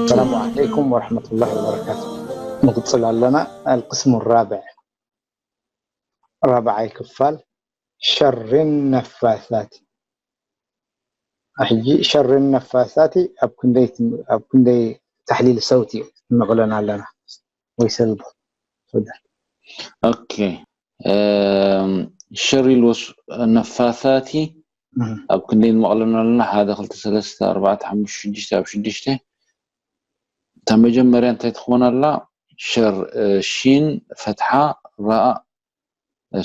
السلام عليكم ورحمة الله وبركاته. نقصل لنا القسم الرابع. رابع ክፋል ሸሪ ነፋሳት። ሕጂ ሸሪ ነፋሳት ኣብ ክንደይ ኣብ ክንደይ ተሕሊል ሰውቲ ንቕለን ኣለና ወይ ሰልቦ። ኦኬ። ሸሪ ነፋሳት ኣብ ክንደይ ንመቕለን ኣለና? ሓደ ክልተ ሰለስተ ኣርባዕተ ሓሙሽተ ሽዱሽተ ኣብ ሽዱሽተ። እታ መጀመርያ እንታይ ትኸውን ኣላ? ሸር ሺን ፈትሓ ራእ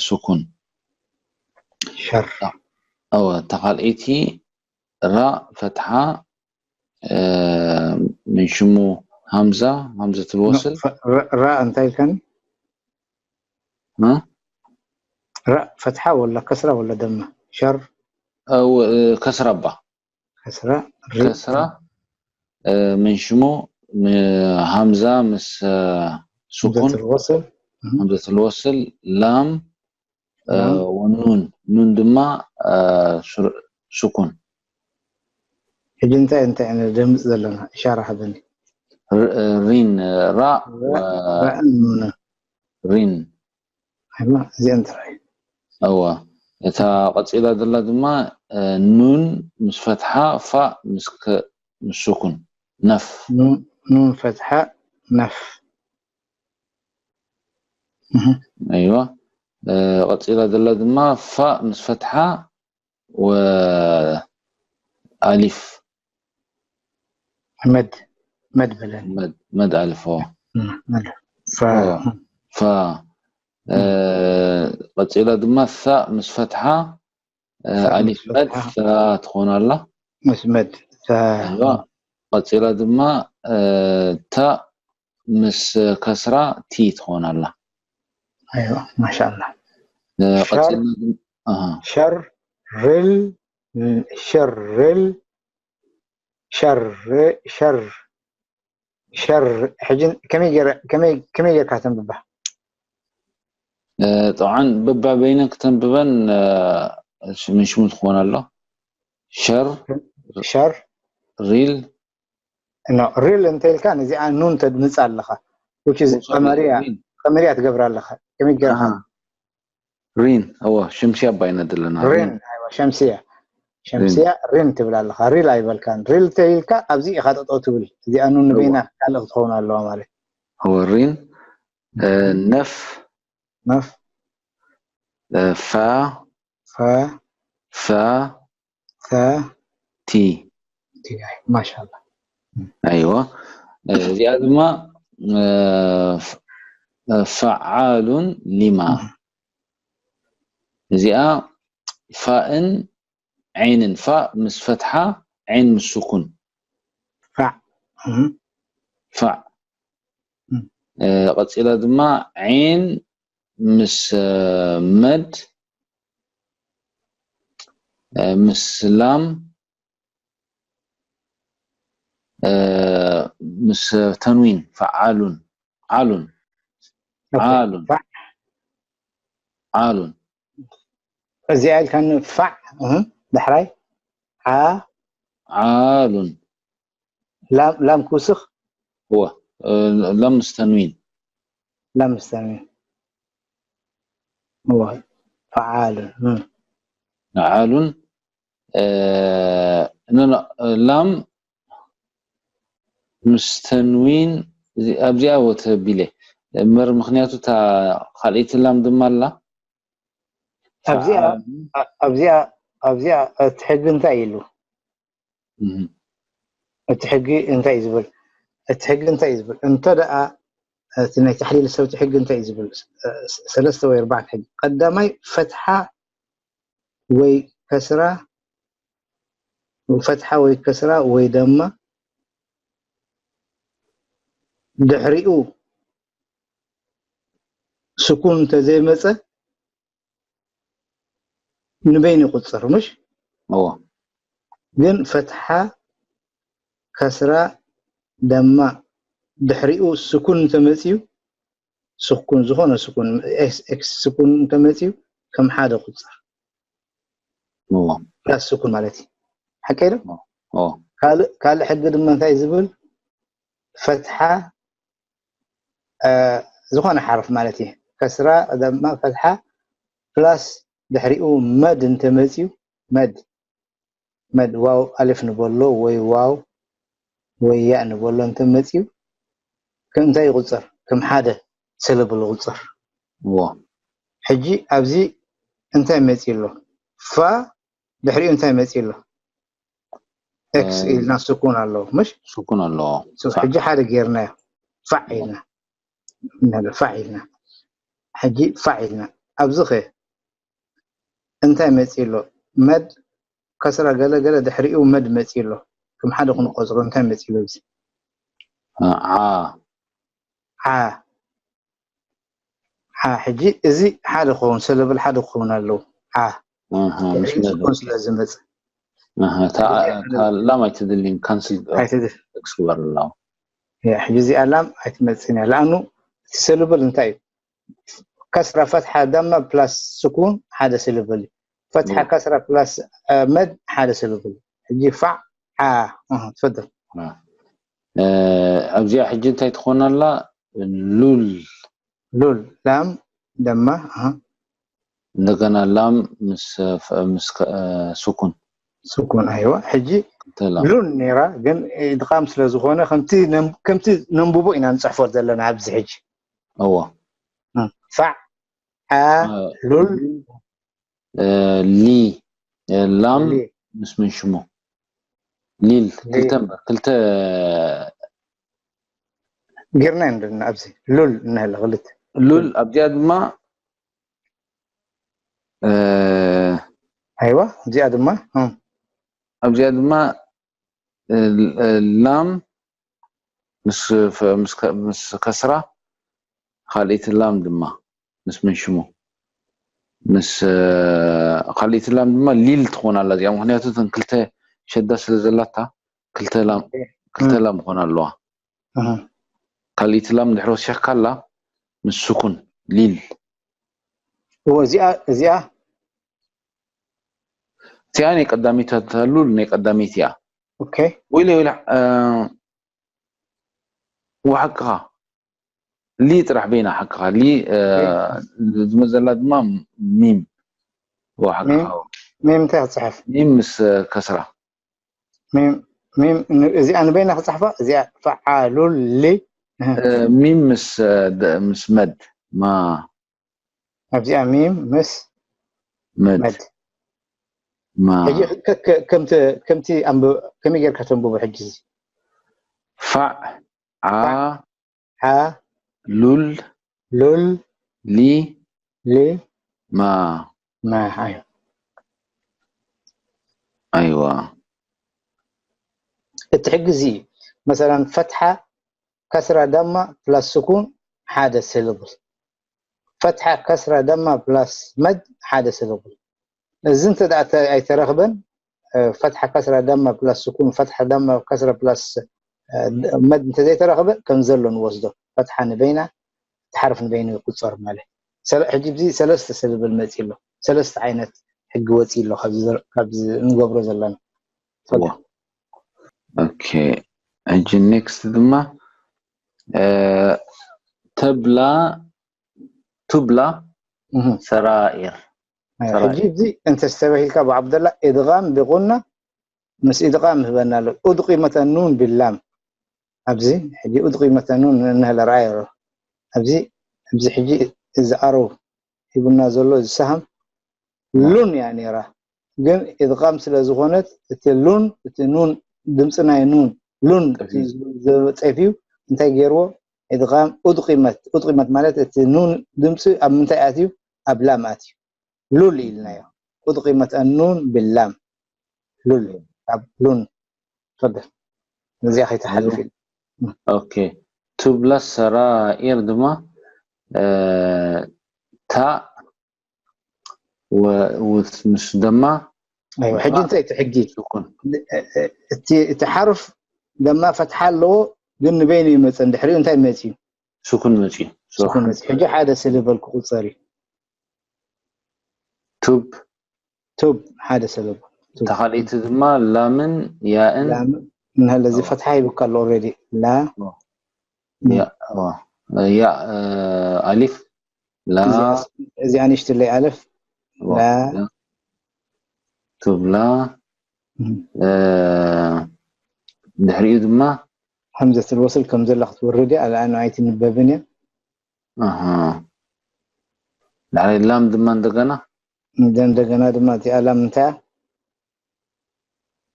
ስኩን። ሸር እወ፣ እታ ካልኣይቲ ራ ፈትሓ ምን ሽሙ ሃምዛ ሃምዘትል ወስል። ራ እንታይ ኢልካኒ? ራ ፈትሓ ወላ ከስራ ወላ ደማ? ሸር ከስራ እባ። ከስራ ከስራ ምን ሽሙ ሃምዛ ምስ ስኩን ወስል ሃምዘትል ወስል ላም ወኑን፣ ኑን ድማ ስኩን። ሕጂ እንታይ እንታይ ኢና ደምፅ ዘለና? እሻራ ሃበኒ። ሪን ራእ ራእን ኑን ሪን ኣይማ እዚአን ጥራይ። እወ፣ እታ ቀፂላ ዘላ ድማ ኑን ምስ ፈትሓ ፋእ ምስ ስኩን ነፍ። ኑን ፈትሓ ነፍ። ኣይዋ፣ ቀፂላ ዘላ ድማ ፋእ ምስ ፈትሓ ወኣሊፍ መድ መድ በለን መድ ኣልፎ መድ ፋ ቀፂላ ድማ ፋእ ምስ ፈትሓ ኣሊፍ መድ ፋ ትኾን ኣላ። ምስ መድ ቀፂላ ድማ ታ ምስ ከስራ ቲ ትኾን ኣላ። ኣይዋ ማሻላ። ሸር ርል ሸር ርል ሸር ሸር ሸር ሕጂ ከመይ ጌርካ ተንብባ? ጠብዓን በባ በይነን ክተንብበን ምን ሽሙ ትኾን ኣሎ። ሸር ሸር ሪል ሪል እንተ ኢልካ ነዚኣ ኑን ተድምፃ ኣለኻ። ቀመርያ ትገብራ ኣለኻ። ከመይ ጌርካ ሪን እወ ሸምስያ ኣባይና ዘለና ሪን ሸምስያ ሸምስያ ሪን ትብል ኣለኻ። ሪል ኣይበልካን። ሪል ተይልካ ኣብዚ ኢኻ ጠጠው ትብል። እዚኣ ኑ ንበይና ካልእ ክትኸውን ኣለዋ ማለት እወ ሪን ነፍ ነፍ ፋ ፋ ፋ ፋ ቲ ማሻላ ኣይዋ እዚኣ ድማ ፈዓሉን ሊማ እዚኣ ፋእን ዓይንን ፋእ ምስ ፈትሓ ዓይን ምስ ስኩን ፋዕ ፋዕ ቀፂላ ድማ ዓይን ምስ መድ ምስ ላም ምስ ተንዊን ፈዓሉን ዓሉን ዓሉን ዓሉን እዚኣ ኢልካኒ ፋዕ ዳሕራይ ዓ ዓሉን ላም ክውስኽ እወ ላም ምስ ተንዊን ላም ምስ ተንዊን እወ ፈዓሉን ዓሉን ላም ምስ ተንዊን ኣብዚኣ ወተቢለ እምበር ምክንያቱ እታ ካልኣይቲ ላም ድማ ኣላ ኣብዚኣ ኣብዚኣ ኣብዚኣ እቲ ሕጊ እንታይ ኢሉ እቲ ሕጊ እንታይ እዩ ዝብል እቲ ሕጊ እንታይ እዩ ዝብል እንተ ደኣ እቲ ናይ ተሕሊል ሰውቲ ሕጊ እንታይ እዩ ዝብል ሰለስተ ወይ ኣርባዕተ ሕጊ ቀዳማይ ፈትሓ ወይ ከስራ ፈትሓ ወይ ከስራ ወይ ደማ ድሕሪኡ ስኩን እንተዘይመፀ ንበይኑ ይቁፅር ምሽ እዎ ግን ፈትሓ ከስራ ደማ ድሕሪኡ ስኩን እንተመፅዩ ስኩን ዝኾነ ስኩን ኤክስ ስኩን እንተመፅዩ ከም ሓደ ቁፅር እዎ ፕላስ ስኩን ማለት እዩ። ሓቀይ ዶ? እዎ ካልእ ካልእ ሕጊ ድማ እንታይ ዝብል? ፈትሓ እ፣ ዝኾነ ሓርፍ ማለት እዩ። ከስራ ደማ ፈትሓ ፕላስ ድሕሪኡ መድ እንተመፅዩ መድ መድ ዋው ኣልፍ ንበሎ ወይ ዋው ወይ ያእ ንበሎ እንተመፅዩ ከም እንታይ ይቁፀር? ከም ሓደ ሰለብል ይቁፀር። እዎ ሕጂ ኣብዚ እንታይ መፂ ኣሎ? ፋ ድሕሪኡ እንታይ መፂ ኣሎ? ኤክስ እ፣ ኢልና ስኩን ኣለዎ ምሽ? ስኩን ኣለዎ ሶ ሕጂ ሓደ ጌርናዮ ፋዕ ኢልና ንበል ፋዕ ኢልና ሕጂ ፋዕ ኢልና ኣብዚ ኸ እንታይ መፂ ኣሎ? መድ ከስራ ገለ ገለ ድሕሪኡ መድ መፂ ኣሎ። ከም ሓደ ክንቆፅሮ እንታይ መፂ ኣሎ? እዚ ዓ ዓ ዓ ሕጂ እዚ ሓደ ክኸውን ሰለብል ሓደ ክኸውን ኣለዎ። ዓ ኣሃ ምስ ድሕሪኡ መድ ስኩን ስለ ዝመፅእ ኣሃ እታ እታ ላም ኣይትድልን ካንስል ኣይትድል ክስበር ኣለዎ ያ ሕጂ እዚኣ ላም ኣይትመፅን እያ። ለኣኑ እቲ ሰለብል እንታይ እዩ? ከስራ ፈትሓ ደማ ፕላስ ስኩን ሓደ ሰለብል እዩ። ፈትሓ እዎ። ከስራ ፕላስ እ፣ መድ ሓደ ሰለብል እዩ። ሕጂ ፋዕ ዓ እህ፣ ትፈደል እ፣ ኣብዚኣ ሕጂ እንታይ ትኾን ኣላ? ሉል ሉል ላም ደማ እህ፣ እንደገና ላም ምስ ምስ እ፣ ስኩን ስኩን ኣይዋ። ሕጂ ክልተ ላም ሉል ነይራ ግን ኢድቃም ስለ ዝኾነ ከምቲ ነም- ከምቲ ነንብቦ ኢና ንፅሕፎ ዘለና ኣብዚ ሕጂ እዎ እ፣ ፋዕ ዓ እ፣ ሉል እ፣ ሊ እ፣ ላም ሊ ምስ ምን ሽሙ ሊል ሊ ክልተ እምበር ክልተ ጌርና ኢና ዘለና ኣብዚ ሉል እናሃለ ክልተ ሉል ኣብዚኣ ድማ እ፣ ኣይዋ እዚኣ ድማ እ፣ ኣብዚኣ ድማ እ፣ እ፣ ላም ምስ ፈ- ምስ ከ- ምስ ከስራ ካልኣይቲ ላም ድማ ምስ ምን ሽሙ ምስ እ፣ ካልኣይቲ ላም ድማ ሊል ትኾን ኣላ እዚኣ ምክንያቱ እተን ክልተ ሸዳ ስለ ዘላታ ክልተ ላም ክልተ ላም ይኾን ኣለዋ እህ። ካልኣይቲ ላም ድሕሪ ወሲኽካ ኣላ ምስ ስኩን ሊል እዎ እዚኣ እዚኣ እቲኣ ናይ ቀዳመይቲ ኣታሉል ናይ ቀዳመይቲ እያ ኦኬ ወይለ ወይላ እ፣ ወሓቅኻ ሊ ጥራሕ በይና ሓቅኻ ሊ እ፣ ዝመዘላ ድማ ሚም ወሓቅኻ ሚም እንታይ ክፅሕፍ? ሚም ምስ እ፣ ከስራ ሚም ሚም ን- እዚኣ ንበይና ክፅሕፋ እዚኣ ፈዓሉል ሊ እ፣ ሚም ምስ እ፣ ደ- ምስ መድ ማ ኣብዚኣ ሚም ምስ መድ መድ ማ ሕጂ ከ- ከ- ከምቲ ከምቲ ኣንብ- ከመይ ጌርካ ተንብቦ ሕጂ እዚ ፋዕ ዓ ሓ ሉል ሉል ሊ ሊ ማ ማ ኣዩ ኣይዋ እቲ ሕጊ እዚ እዩ። መሰለን ፈትሓ ከስራ ደማ ፕላስ ስኩን ሓደ ስልብል ፈትሓ ከስራ ደማ ፕላስ መድ ሓደ ስልብል እዚ እንተ ደኣ ተ- ኣይተረኽበን እ፣ ፈትሓ ከስራ ደማ ፕላስ ስኩን ፈትሓ ደማ ከስራ ፕላስ እ፣ መድ እንተዘይተረኽበ ከም ዘሎ ንወስዶ ፈትሓ ንበይና እቲ ሓርፍ ንበይኑ ይቁፀር ማለት ሰለ- ሕጂ እዚ ሰለስተ ስልብል መፂ ኣሎ ሰለስተ ዓይነት ሕጊ ወፂ ኣሎ ካብዚ ዘ- ካብዚ እንገብሮ ዘለና ዋ ኦኬ ሕጂ ኔክስት ድማ እ፣ ተብላ ቱብላ እህ። ሰራኢር ሕጂ እዚ እንተስተበሂልካ ብዓብደላ ኢድቃም ብቁና ምስ ኢድቃም ህበና ኣሎ ኡድቂመተ ኑን ቢላም ኣብዚ ሕጂ ኡድቂመተ ኑን እንህለ ረኣዮ ኣብዚ ኣብዚ ሕጂ እዚ ኣረው ሂቡና ዘሎ እዚ ሰሃም ሉን እያ ነይራ ግን ኢድቃም ስለ ዝኾነት እቲ ሉን እቲ ኑን ድምፂ ናይ ኑን ሉን እቲ ጠፊኡ እንታይ ገይርዎ ኢድቃም ኡድቂመት ኡድቂመት ማለት እቲ ኑን ድምፂ ኣብ ምንታይ ኣትዩ ኣብ ላም ኣትዩ ሉል ኢልናዮ ኡድቂመት ኣኑን ብላም ሉል ኣብ ሉን ፈደል እዚኣ ከይተሓልፍ ኢሉ ኦኬ ቱብላ ሰራኢር ድማ እ፣ ታእ ወ- ውስ- ምስ ደማ ኣይዋ፣ ሕጂ እንታይ እቲ ሕጊ ስኩን እቲ እቲ ሓርፍ ደማ ፈትሓ ኣለዎ ግን ንበይኑ ይመፀ ድሕሪኡ እንታይ መፅዩ ስኩን መፅዩ ስኩን መፅዩ ሕጂ ሓደ ስልበል ክቁፀር እዩ ቱብ ቱብ ሓደ ሰለብ። ቱብ። እታ ካልኣይቲ ድማ ላምን ያእን ላም እንሀለ እዚ እዋ። ፈትሓ ይብካ ኣሎ ኦልሬዲ ላ እዋ። ያ እዋ። ያ እ፣ ኣሊፍ ላ እዚኣ- እዚኣ ንእሽትለይ ኣለፍ እዋ። ላ ያ። ቱብ ላ እም። እ፣ ድሕሪኡ ድማ ሀምዘቱል ወስል ከም ዘላ ክትወርድ እያ ኣልኣኑ ኣይትንበብን እያ ኣሃ ላዕለይ ላም ድማ እንደገና እንደ- እንደገና ድማ እቲኣ ላም እንታይ እያ?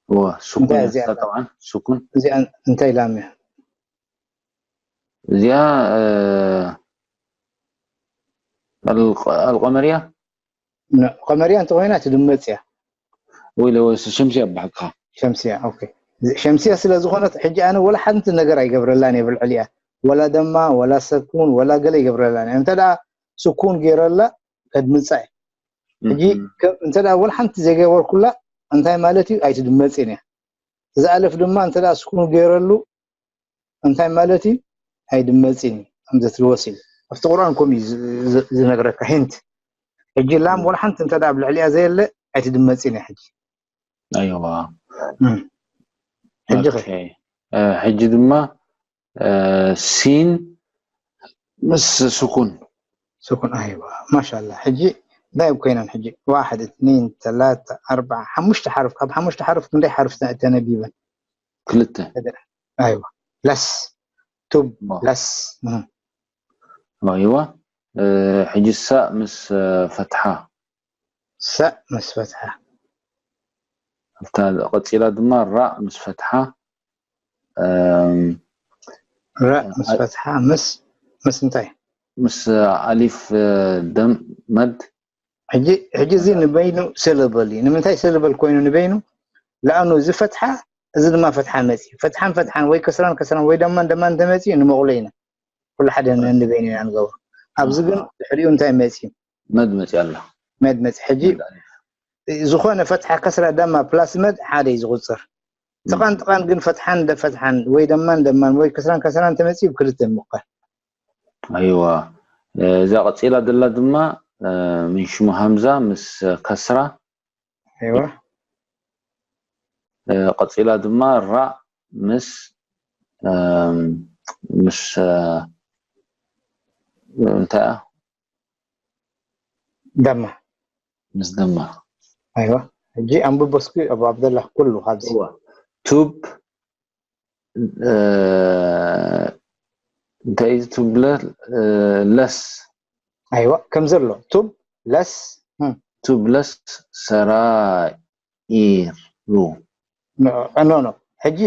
እዋ ስኩን እንታይ እያ እዚኣ እሳ ጠብዓን ስኩን እዚኣ እንታይ ላም እያ? እዚኣ እ፣ ኣልቀ- ኣልቀመርያ ነ- ቀመርያ እንተኮይና ትድመፅ እያ ወይ ለወስ ሸምስያ ብሓቅኻ ሸምስያ ኦኬ ሸምስያ ስለ ዝኾነት ሕጂ ኣነ ወላ ሓንቲ ነገር ኣይገብረላን እየ ብልዕሊኣ ወላ ደማ ወላ ሰኩን ወላ ገለ ይገብረላን እየ እንተ ደኣ ስኩን ገይረላ ከድምፃ እየ ሕጂ እም። ከ- እንተ ደኣ ወላ ሓንቲ ዘይገበርኩላ እንታይ ማለት እዩ ኣይትድመፅን እያ እዚ ኣለፍ ድማ እንተ ደኣ ስኩን ገይረሉ እንታይ ማለት እዩ ኣይድመፅን እዩ ከምዘትልወስ እዩ ኣብቲ ቁርኣን ከምኡ እዩ ዝ- ዝ- ዝነግረካ ሂንት ሕጂ ላም ወላ ሓንቲ እንተ ደኣ ኣብ ልዕሊኣ ዘየለ ኣይትድመፅን እያ ሕጂ ኣይዋ እም። ሕጂ ኸ ኦኬ። እ፣ ሕጂ ድማ እ፣ ሲን ምስ ስኩን ስኩን ኣይዋ ማሻላ ሕጂ እንታይ ኮይናን ሕጂ ዋሕድ እትኒን ተላተ ኣርባዓ ሓሙሽተ ሓርፍ ካብ ሓሙሽተ ሓርፍ ክንደይ ሓርፍ ተ- ተነቢበን ክልተ ኣይዋ ለስ ቱብ ዋ። ለስ እም። ኣይዋ እ፣ ሕጂ ሳእ ምስ እ፣ ፈትሓ ሳእ ምስ ፈትሓ ኣብታ ቀፂላ ድማ ራእ ምስ ፈትሓ እም፣ ራእ ምስ ፈትሓ ምስ ምስ እንታይ ምስ ኣሊፍ እ፣ ደም መድ ሕጂ ሕጂ እዚ ንበይኑ ሰለበል እዩ ንምንታይ ሰለበል ኮይኑ ንበይኑ ለኣኑ እዚ ፈትሓ እዚ ድማ ፈትሓ መፅዩ ፈትሓን ፈትሓን ወይ ከስራን ከስራን ወይ ደማን ደማን እንተመፅዩ ንመቕሎ ኢና ኩሉ ሓደ ን- ንበይኑ ኢና ንገብሮ ኣብዚ ግን ድሕሪኡ እንታይ መፅዩ መድ መፅያ ኣላ መድ መፅዩ ሕጂ ዝኾነ ፈትሓ ከስራ ደማ ፕላስ መድ ሓደ እዩ ዝቁፅር ጥቓን ጥቓን ግን ፈትሓን ደፈትሓን ወይ ደማን ደማን ወይ ከስራን ከስራን እንተመፅዩ ብክልተ ይምቐል ኣይዋ እዛ ቀፂላ ዘላ ድማ እ፣ ምን ሽሙ ሃምዛ ምስ ከስራ ኣይዋ እ፣ ቀፂላ ድማ ራእ ምስ እ፣ ምስ እ፣ እንታይ እያ? ደማ ምስ ደማ ኣይዋ ሕጂ ኣንብቦ እስኪ ኣብ ኣብደላ ኩሉ ካብዚ እዋ። ቱብ እ፣ እንታይ እዩ ቱብ ለ- እ፣ ለስ ኣይዋ ከም ዘሎ ቱብ ለስ እም፣ ቱብ ለስ ሰራኢሩ ኖ ኖ ሕጂ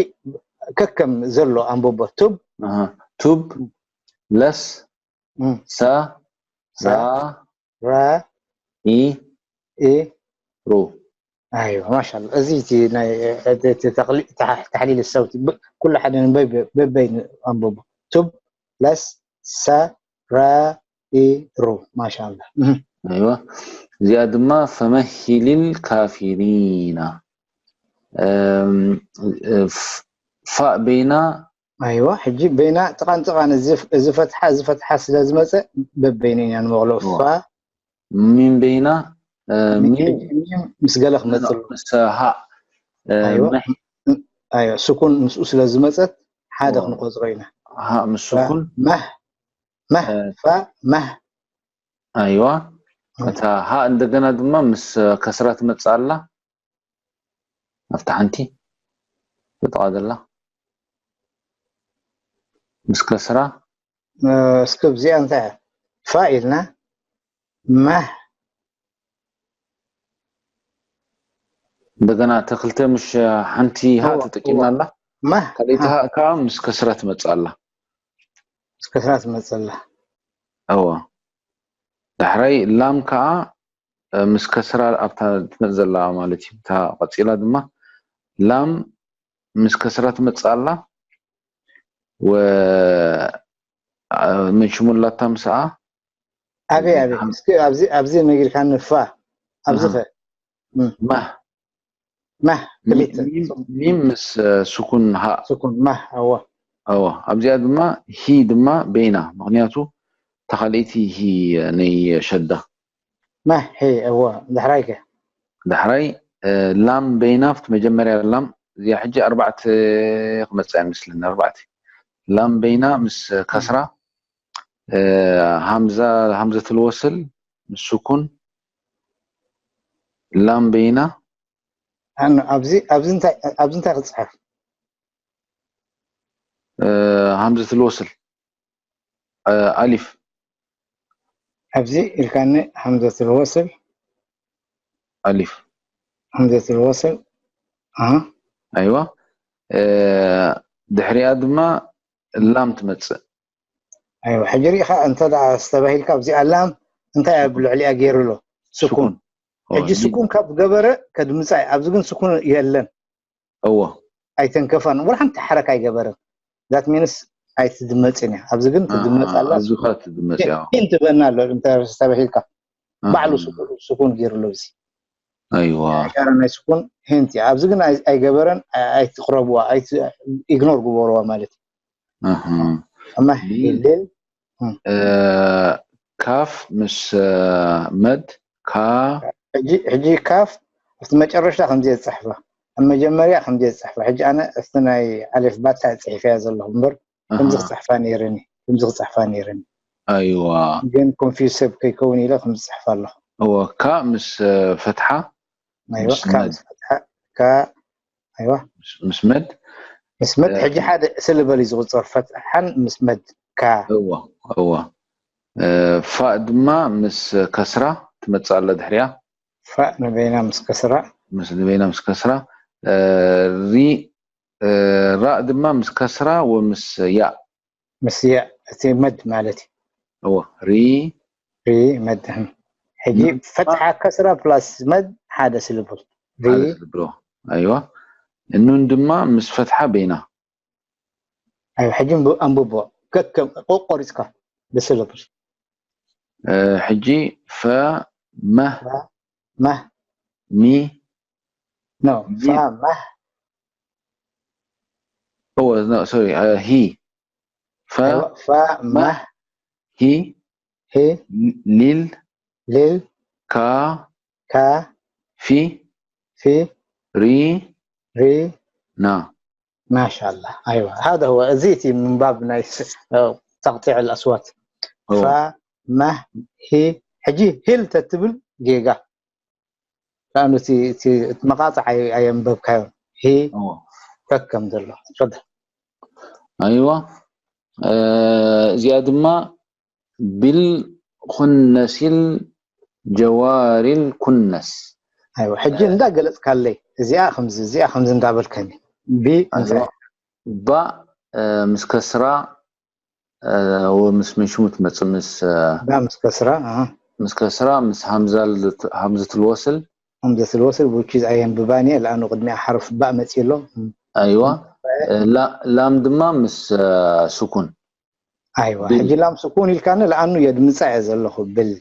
ከከም ዘሎ ኣንብቦ ቱብ ኣሃ። ቱብ ለስ እም፣ ሳ ራ ራ ኢ ኢ ሩ ኣይዋ ማሻላ እዚ እቲ ናይ እቲ- እቲ ተኽሊ- ተሕ- ተሕሊል ሰውቲ ብ- ኩሉ ሓደ ንበይ- በበይ ኣንብቦ ቱብ ለስ ሰ ራ ኢ ሩ ማሻላ እህ፣ ኣይዋ እዚኣ ድማ ፈመሂሊል ካፊሪና እም፣ ፍ- ፋእ በይና ኣይዋ ሕጂ በይና ጥቓን ጥቓን እዚ- እዚ ፈትሓ እዚ ፈትሓ ስለ ዝመፀ በበይኑ ኢና ንመቕሎ እዋ። ፋ ሚም በይና እ፣ ሚም ሚም ምስ ገለ ክመፅሉ ምስ ሃእ እ፣ ኣይዋ። መሒ ኣዮ ስኩን ምስኡ ስለ ዝመፀት ሓደ እዋ። ክንቆፅሮ ኢና ሃእ ምስ ስኩን መህ መህ እ፣ ፋ መህ ኣይዋ እታ ሃእ እንደገና ድማ ምስ ከስራ ትመፅእ ኣላ ኣብታ ሓንቲ ብጥቓ ዘላ ምስ ከስራ እስከ ኣብዚኣ እንታይ እያ ፋ ኢልና መህ እንደገና ተክልተ ምሽ ሓንቲ ሃእ እዋ፣ ተጠቂምና ኣላ መህ ካልኣይቲ ሃእ ከዓ ምስ ከስራ ትመፅእ ኣላ እስከ ስራ ትመፀላ እዋ ዳሕራይ ላም ከዓ እ፣ ምስ ከስራ ኣብታ ትመፅ ዘላ ማለት እዩ እታ ቀፂላ ድማ ላም ምስ ከስራ ትመፅእ ኣላ ወ እ፣ ምን ሽሙ ኣላታ ምስኣ ኣበይ ኣበይ እስኪ ኣብዚ ኣብዚ ነጊርካኒ ፋ ኣብዚ ኸ ማህ ማህ ክልተ ሚም- ሚም ምስ እ፣ ስኩን ሃእ ስኩን ማህ ኣዋ ኣዋ ኣብዚኣ ድማ ሂ ድማ በይና ምክንያቱ ተኻልይቲ ሂ ናይ ሸዳ ማህ ሄ ኣዋ ዳሕራይ ከ ዳሕራይ ላም በይና ኣብቲ መጀመርያ ላም እዚኣ ሕጂ ኣርባዕተ ክመፅእ ይመስለኒ ኣርባዕተ ላም በይና ምስ ከስራ ሃምዛ ሃምዘትል ወስል ምስ ሱኩን ላም በይና ኣብዚ ኣብዚ እንታይ ኣብዚ እንታይ ክጽሓፍ ሃምዘትል ወስል ኣሊፍ ኣብዚ ኢልካኒ ሃምዘትል ወስል ኣሊፍ ሃምዘትል ወስል ኣይዋ ድሕሪኣ ድማ ላም ትመፅእ ኣይዋ ሕጂ ሪኢኻ እንተ ኣስተባሂልካ ኣብዚኣ ላም እንታይ ኣብ ልዕሊኣ ገይሩ ኣሎ ስኩን ሕጂ ስኩን ካብ ገበረ ከድምፃ ኣብዚ ግን ስኩን የለን እዎ ኣይተንከፋን ወላ ሓንቲ ሓረካ ኣይገበረን ዛት ሚንስ ኣይትድመፅን እያ ኣብዚ ግን ትድመፅ ኣላ ኣዝኻ ትድመፅ እያ ሂንት በና ኣሎ እንተ ኣስተባሂልካ ባዕሉ ስኩን ገይሩ ኣሎ እዚ ኣይዋ ሻራ ናይ ስኩን ሂንት እያ ኣብዚ ግን ኣይገበረን ኣይትቅረብዋ ኢግኖር ግበርዋ ማለት እዩ ኣሃ እማ ሂልል ካፍ ምስ መድ ካ ሕጂ ካፍ ኣብቲ መጨረሽታ ከምዚ ዝፅሕፋ ኣብ መጀመርያ ከምዚ ዝፅሕፋ ሕጂ ኣነ እቲ ናይ ኣሌፍ ባታ ፅሒፈያ ዘለኹ እምበር ከምዚ ክፅሕፋ ነይርኒ ከምዚ ክፅሕፋ ነይርኒ ኣይዋ ግን ኮንፊዝ ሰብ ከይከውን ኢለ ከምዚ ፅሕፋ ኣለኹ እወ ካ ምስ ፈትሓ ኣይዋ ካ ምስ ፈትሓ ካ ኣይዋ ምስ መድ ምስ መድ ሕጂ ሓደ ስልበል እዩ ዝቁፀር ፈትሓን ምስ መድ ካ እወ እወ ፋእ ድማ ምስ ከስራ ትመፅእ ኣላ ድሕሪያ ፋእ ንበይና ምስ ከስራ ምስ ንበይና ምስ ከስራ ሪ ራእ ድማ ምስ ከስራ ወምስ ያእ ምስ ያእ እቲ መድ ማለት እዩ እወ ሪ ሪ መድ ሕጂ ፈትሓ ከስራ ፕላስ መድ ሓደ ስልብል ሓደ ስልብል ኣይዋ እኑን ድማ ምስ ፈትሓ በይና ኣይ ሕጂ ኣንብቦ ከከም ቆቆሪፅካ ብስልብል ሕጂ ፈ መህ መህ ሚ ኖ ፋ መህ ኦ ኖ ሶሪ ሂ ፈ ፋ መህ ሂ ሂ ሊል ሊል ካ ካ ፊ ፊ ሪ ሪ ና ማሻላ ኣይዋ هذا هو እዚ እቲ ምንባብ ናይ ተቅጢዕ ኣስዋት ፋ መህ ሂ ሕጂ ሂል ተትብል ጌጋ لأنه እቲ መቃፅዕ ኣየንበብካዮን ሂ ከከም ዘሎ ትፈል ኣይዋ እዚኣ ድማ ቢል ኩነሲል ጀዋሪል ኩነስ ኣይዋ ሕጂ እንዳገለፅካለይ እዚኣ ከምዚ እዚኣ ከምዚ እንዳበልከኒ ቢ እንታይ ባእ ምስ ከስራ ወምስ ምን ሽሙ ትመፅእ ምስ ባ ምስ ከስራ ምስ ከስራ ምስ ሃምዘትል ወስል ሃምዘትል ወስል which is ኣየንብባን እየ ለኣኑ ቅድሚኣ ሓርፍ ባእ መፅእ ኣሎ ኣይዋ ላም ድማ ምስ ስኩን ኣይዋ ሕጂ ላም ስኩን ኢልካኒ ለኣኑ የድምፃ እየ ዘለኹ ብል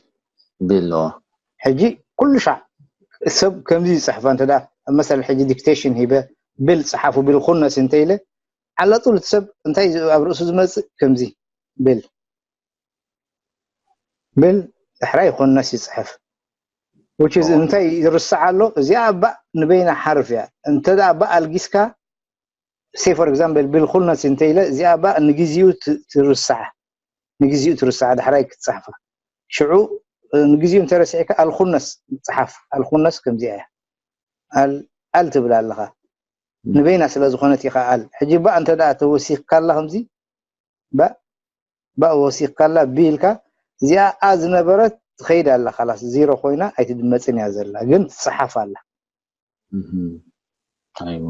ብል ሕጂ ኩሉ ሻዕ ሰብ ከምዚ ይፅሕፋ እንተ መሰል ሕጂ ዲክቴሽን ሂበ ብል ፀሓፉ ብል ኩነስ እንተ ኢለ ዓላጡል እቲ ሰብ እንታይ ኣብ ርእሱ ዝመፅእ ከምዚ ብል ብል ዳሕራይ ኩነስ ይፅሕፍ which is እንታይ ይርስዕ ኣሎ እዚኣ ባእ ንበይና ሓርፍ እያ እንተ ባእ ኣልጊስካ say for example ቢል ኩነስ እንተ ኢለ እዚኣ ባእ ንግዜኡ ትርስዓ ንግዜኡ ትርስዓ ዳሕራይ ክትፅሕፋ ሽዑ ንግዜኡ እንተረሲዕካ ኣልኩነስ ፅሓፍ ኣልኩነስ ከምዚኣ እያ ኣል ትብል ኣለኻ ንበይና ስለ ዝኾነት ኢኻ ኣል ሕጂ ባእ እንተ ተወሲኽካ ኣላ ከምዚ ባእ ባእ ወሲኽካላ ቢ ኢልካ እዚኣ ኣ ዝነበረት ትኸይድ ኣላ ካላስ ዜሮ ኮይና ኣይትድመፅን እያ ዘላ ግን ትፅሓፍ ኣላ ኣይዋ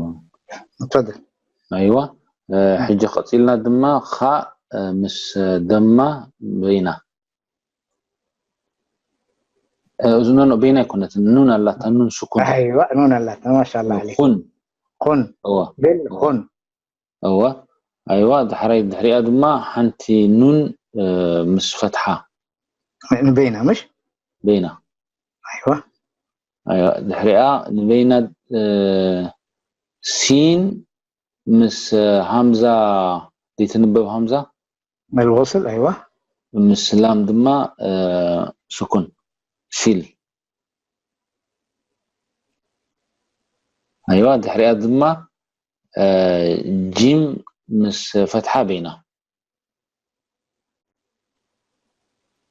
ትፈድል ኣይዋ ሕጂ ቀፂልና ድማ ኻእ ምስ ደማ በይና እዚ ኖ በይና ኣይኮነትን ኑን ኣላታ ኑን ስኩን ኣይዋ ኑን ኣላታ ማሻላ ዓለይክ ኩን ኩን እዋ ብል ኩን እዋ ኣይዋ ድሕራይ ድሕሪኣ ድማ ሓንቲ ኑን ምስ ፈትሓ ንበይና ምሽ በይና ኣይዋ ድሕሪኣ ንበይና ሲን ምስ ሃምዛ ዘይትንበብ ሃምዛ መልወስል ኣይዋ ምስ ላም ድማ ስኩን ሲል ኣይዋ ድሕሪኣ ድማ እ፣ ጂም ምስ ፈትሓ በይና።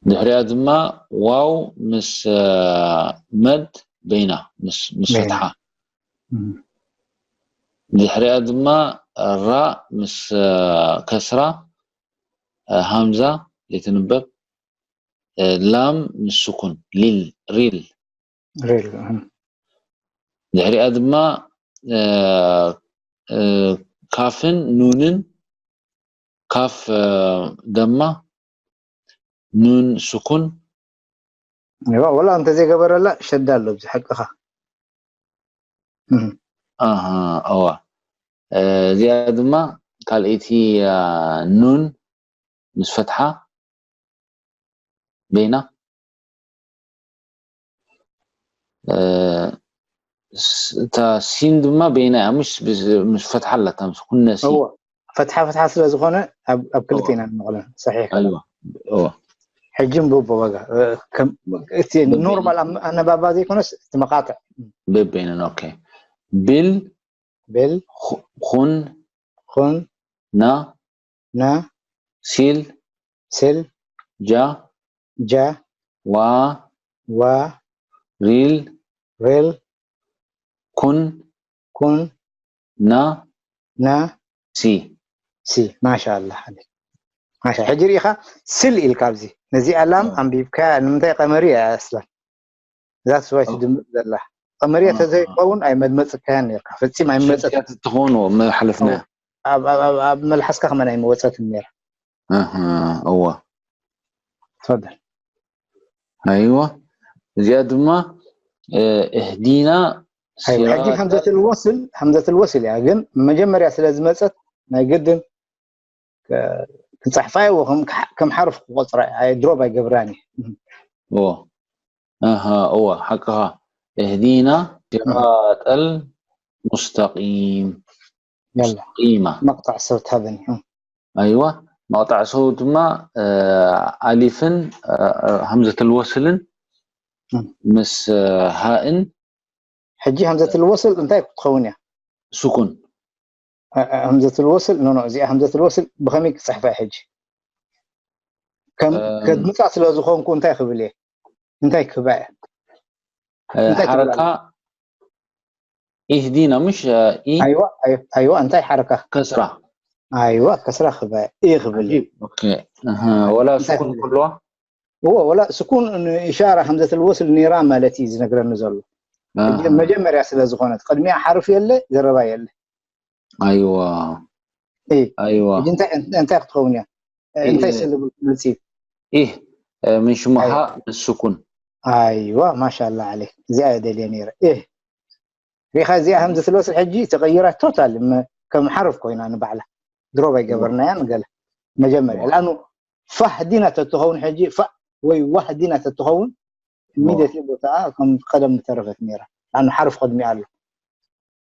ድሕሪኣ ድማ ዋው ምስ እ፣ መድ በይና ምስ ምስ በይና። ፈትሓ። እም። ድሕሪኣ ድማ ራ ምስ እ፣ ከስራ እ፣ ሃምዛ ዘይትንበብ እ፣ ላም ምስ ስኩን ሊል ሪል። ሪል። እም። ድሕሪኣ ድማ እ፣ እ፣ ካፍን ኑንን ካፍ እ፣ ደማ ኑን ስኩን እዋ፣ ወላ እንተ ዘይገበረላ ሸዳ ኣሎ ኣብዚ ሓቅኻ። እህ። ኣሃ እዋ እ፣ እዚኣ ድማ ካልኣይቲ እ፣ ኑን ምስ ፈትሓ በይና እ፣ ስ- እታ ሲን ድማ በይና እያ ምሽ ምስ ፈትሓ ኣላታ ምስ ኩነ ሲን እዎ፣ ፈትሓ ፈትሓ ስለ ዝኾነ ኣብ ኣብ ክልተ ኢና ንመቕለን። ሰሒሕ። ኣይዋ እዎ ሕጂ ንብቦ ዋጋ እ፣ ከም እቲ በበይኑ። ኖርማል ኣም- ኣነባባ ዘይኮነስ እቲ መቃጥዕ በበይነን ኦኬ ቢል ብል ኹ- ኹን ኹን ና ና ሲል ስል ጃ ጃ ዋ ዋ ሪል ሬል ኩን ኩን ና ና ሲ ሲ ማሻ ኣላ። ማሻ ሕጂ ሪኢኻ ስል ኢልካ ኣብዚ ነዚኣ ላም ኣንቢብካ ንምንታይ ቀመሪ እያ ኣስላም እዛ ስዋይ ትድምፅ ዘላ ቀመርያ ተዘይኸውን ኣይመድመፅካያን ነርካ ፈፂም ኣይመፀት ትኾኑ መሓለፍና ኣብ ኣብ- ኣብ- ኣብ መልሓስካ ከመን ኣይመወፀትን ነራ እዋ ትፈል ኣይዋ እዚኣ ድማ እህዲና ሕጂ ከምዘትል ወስል ከምዘትል ወስል እያ ግን መጀመርያ ስለ ዝመፀት ናይ ግድን ክፃሕፋ ይዎ ከም ሓርፍ ክቆፅራ ድሮብ ኣይገብራን እዎ እዋ ሓቅኻ እህዲና ሲራጠል ሙስተቂም ሙስተቂማ መቅጣዕ ሰው ትሃበኒ ኣይዋ መቅጣዕ ሰው ድማ ኣሊፍን ሃምዘተል ወስልን ምስ ሃእን ሕጂ ሃምዘተል ወስል እንታይ ክትኸውን እያ ስኩን همزة الوصل ኖ ኖ እዚኣ همزة الوصل ብኸመይ ክፅሕፋ ሕጂ ከም ከድምፃ ስለ ዝኾንኩ እንታይ ክብል እየ እንታይ ክህባ እየ ሓረካ ኢህዲና ምሽ ኣይዋ ኣይዋ እንታይ ሓረካ ከስራ ኣይዋ ከስራ ክባ እየ ክብል ወላ ስኩን ክልዋ እዎ ወላ ስኩን ኢሻራ همزة الوصل ኒራ ማለት እዩ ዝነግረኒ ዘሎ መጀመርያ ስለ ዝኾነት ቅድሚያ ሓርፍ የለ ዘረባ የለ ኣይዋ ኣይዋ እንታይ ክትኸውን እያ እንታይ ስልብል መፅዩ ኢህ ምን ሽሙሓ ንስኩን ኣይዋ ማሻላ ዓለይክ እዚኣ እየ ደልየ ነይረ ኢህ ሪኻ እዚኣ همزة الوصل ሕጂ ተቐይራ ቶታል ከም ሓርፍ ኮይና ንባዕላ ድሮብ ኣይገበርናያ ንገለ መጀመርያ ላኑ ፋህ ዲና ተትኸውን ሕጂ ፋእ ወይ ዋህ ዲና ተትኸውን ኢሚድየትሊ ቦታኣ ከም ቀደም ምተረፈት ነይራ ኣነ ሓርፍ ቅድሚኣ ኣሎ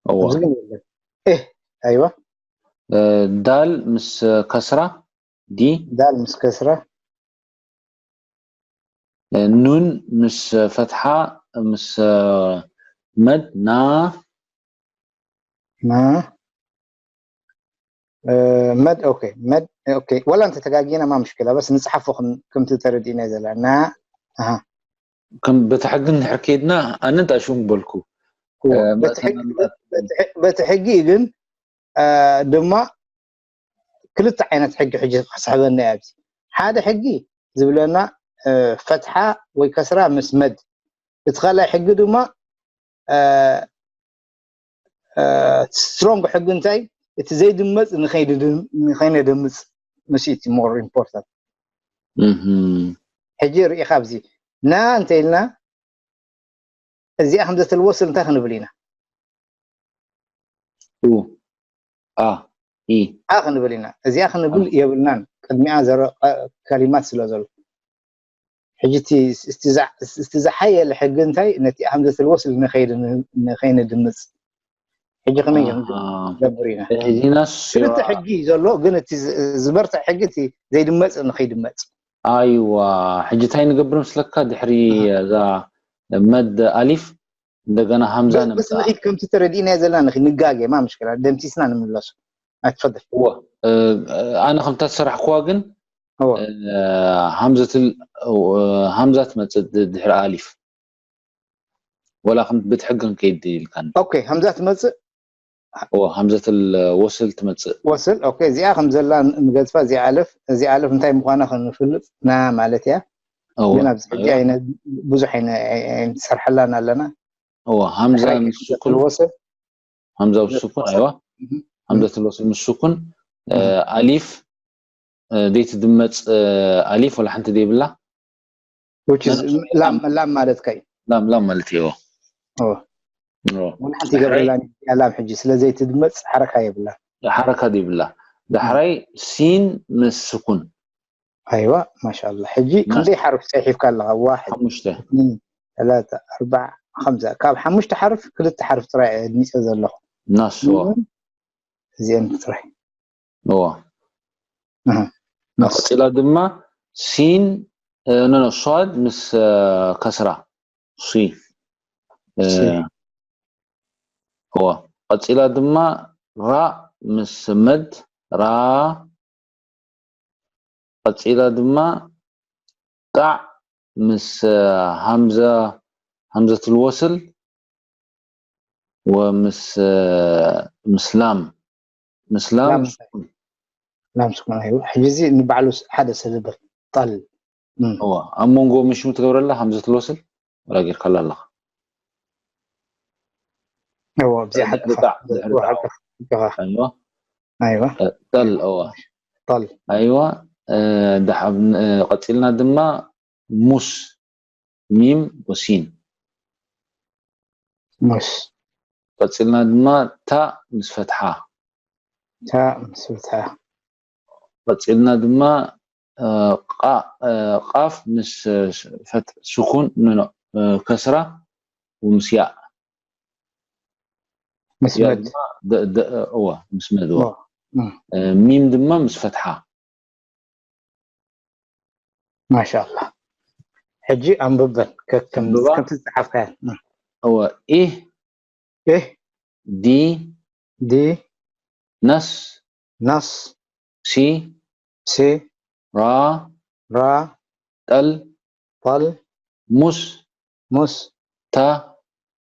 እዋ ኣብዚ ግን የለን እህ ኣይዋ ዳል ምስ ከስራ ዲ ዳል ምስ ከስራ ኑን ምስ ፈትሓ ምስ መድ ና ና መድ ኦኬ መድ ኦኬ ወላ እንተ ተጋጊና ማ ምሽክላ በስ ንጽሓፎ ከምቲ ተረዲእና ዘላ ና ኣሃ ከም በቲ ሕጊ እንድሕር ከይድና ኣነ እንታይ ሽሙ በልኩ በቲ ሕጊ ግን ድማ ክልተ ዓይነት ሕጊ ሕጂ ክስሕበና እያ ኣብዚ ሓደ ሕጊ ዝብለና ፈትሓ ወይ ከስራ ምስ መድ እቲ ካልኣይ ሕጊ ድማ ስትሮንግ ሕጊ እንታይ እቲ ዘይድመፅ ንኸይነደምፅ ምስ እቲ ሞር ኢምፖርታንት ሕጂ ርኢኻ ኣብዚ ና እንተ ኢልና እዚኣ ከም ዘተልወስል እንታይ ክንብል ኢና ኡ ኣ ኢ ኣ ክንብል ኢና እዚኣ ክንብል የብልናን ቅድሚኣ ዘረ ከሊማት ስለ ዘሎ ሕጂ እቲ ዝሓየለ ሕጊ እንታይ ነቲ ኣምዘት ልወስል ንኸይድ ንኸይንድምፅ ሕጂ ከመይ ክንገብር ኢና ሕዚናስ ክልተ ሕጊ እዩ ዘሎ ግን እቲ ዝበርትዕ ሕጊ እቲ ዘይድመፅ ንኸይድመፅ ኣይዋ ሕጂ እንታይ ንገብር ምስለካ ድሕሪ እዛ መድ ኣሊፍ እንደገና ሃምዛ በስ ነምፅኣ ንኺድ ከምቲ ተረዲእናዮ ዘለና ንኺድ ንጋገ ማ ምሽክላ ደምሲስና ንምለሱ ኣይትፈደል እወ እ፣ ኣነ ከምታ ዝሰራሕክዋ ግን እወ እ፣ ሃምዘትል እ፣ ሃምዛ ትመፅእ ድ- ድሕሪ ኣሊፍ ወላ ከም ብትሕግን ከይድ ኢልካን ኦኬ ሃምዛ ትመፅእ እወ ሃምዘትል ወስል ትመፅእ ወስል ኦኬ እዚኣ ከም ዘላ ንገዝፋ እዚኣ ኣለፍ እዚኣ ኣለፍ እንታይ ምዃና ክንፍልጥ ና ማለት እያ እወ ግን ኣብዚ ሕጂ እወ ኣይነ ብዙሕ ኣይነ ኣይንሰርሐላን ኣለና እወ ሃምዛ ሕራይ ምስ ሱኩን ወስል ሃምዛ ምስ ሱኩን ኣይዋ እህ፣ ሃምዘትል ወስል ምስ ሱኩን እ፣ ኣሊፍ እ፣ ዘይትድመፅ እ፣ ኣሊፍ ወላ ሓንቲ ዘይብላ which is ላም ላም ማለት ከይ ላም ላም ማለት እዩ ኦ እወ ወላ ሓንቲ ይገብረላ ላም ሕጂ ስለ ዘይትድመፅ ሓረካ የብላ ሓረካ ዘይብላ ዳሕራይ ሲን ምስ ስኩን ኣይዋ ማሻላ ሕጂ ክንደይ ሓርፍ ፀሒፍካ ኣለካ ዋሕድ ሓሙሽተ እትኒን ተላተ ኣርባዕ ከምዛ ካብ ሓሙሽተ ሓርፍ ክልተ ሓርፍ ጥራይ እየ ኣድሚፀ ዘለኹ ናስዎ እዚአን ጥራይ እዎ እህ፣ ናስ ቀፂላ ድማ ሲን ኖ ኖ ሷድ ምስ እ፣ ከስራ ሲ እ፣ ሲ። እዎ ቀፂላ ድማ ራ ምስ መድ ራ ቀፂላ ድማ ጣዕ ምስ እ፣ ሃምዘ ሃምዘትል ወስል ወምስ እ፣ ምስ ላም ምስ ላም ላም ስኩን ኣይዋ ሕጂ እዚ ንባዕሉ ሓደ ሰለበት ጠል እም። እዎ ኣብ መንጎ ምሽሙ ትገብረላ ሃምዘትል ወስል ወላ ጌርካላ ኣለኻ እዎ ኣብዚኣ ሓቂ ድሕሪ ጣዕ ድሕሪ ጣዕ ሓቂ ሓቂ ኣይዋ ኣይዋ ጠል እዋ ጠል ኣይዋ እ፣ ደሓብ እ፣ ቀፂልና ድማ ሙስ ሚም ወሲን ሙስ ቀፂልና ድማ ታ ምስ ፈትሓ ታ ምስ ፈትሓ ቀፂልና ድማ እ፣ ቃ- እ፣ ቃፍ ምስ እ፣ ፈት- ስኩን ኖ፣ ኖ፣ እ፣ ከስራ ወምስ ያእ ምስ ያእ መድ ድማ ደ- ደ- እዋ ምስ መድ እዋ እም። እ፣ ሚም ድማ ምስ ፈትሓ ማሻላ ሕጂ ኣንብበን ከከም ኣንብባ። ከምቲ ዝፀሓፍካየን እም። እዋ ኢህ ኢህ ዲ ዲ ነስ ናስ ሲ ሲ ራ ራ ጠል ጠል ሙስ ሙስ ታ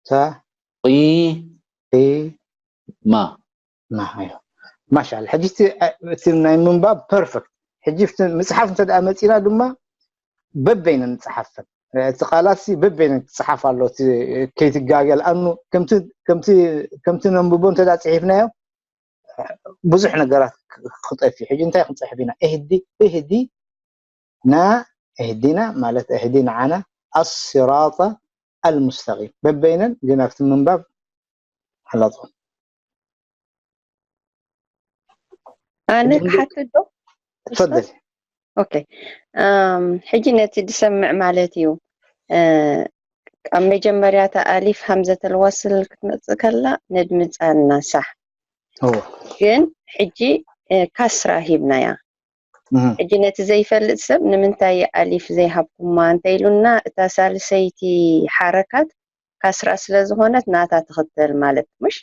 ታ ቂ ቂ ማ ማ ኣይዋ ማሻላ ሕጂ እቲ እቲ ናይ ምንባብ ፐርፌክት ሕጂ እቲ ምፅሓፍ እንተ ደኣ መፂና ድማ በበይነን ንፅሓፈን እቲ ቃላት ሲ በበይነን ክፅሓፍ ኣሎ እቲ ከይትጋገል ኣኑ ከምቲ ከምቲ ከምቲ ነንብቦ እንተ ደኣ ፅሒፍናዮ ብዙሕ ነገራት ክጠፊ ሕጂ እንታይ ክንፅሕፍ ኢና እህዲ እህዲ ና እህዲና ማለት እህዲ ንዓና ኣስራጠ ኣልሙስተቂም በበይነን ግን ኣብቲ ምንባብ ሓላጦ ኣነ ሕጂ ክሓትት ዶ ትፈደል ኦኬ ኣም፣ ሕጂ ነቲ ዝሰምዕ ማለት እዩ እ፣ ኣብ መጀመርያታ ኣሊፍ ሃምዘተል ወስል ክትመፅእ ከላ ነድምፃ እና ሳሕ እዎ ግን ሕጂ እ፣ ካስራ ሂብናያ እህ፣ ሕጂ ነቲ ዘይፈልጥ ሰብ ንምንታይ ኣሊፍ ዘይሃብኩማ እንተኢሉና እታ ሳልሰይቲ ሓረካት ካስራ ስለ ዝኾነት ናታ ትኽተል ማለት ምሽ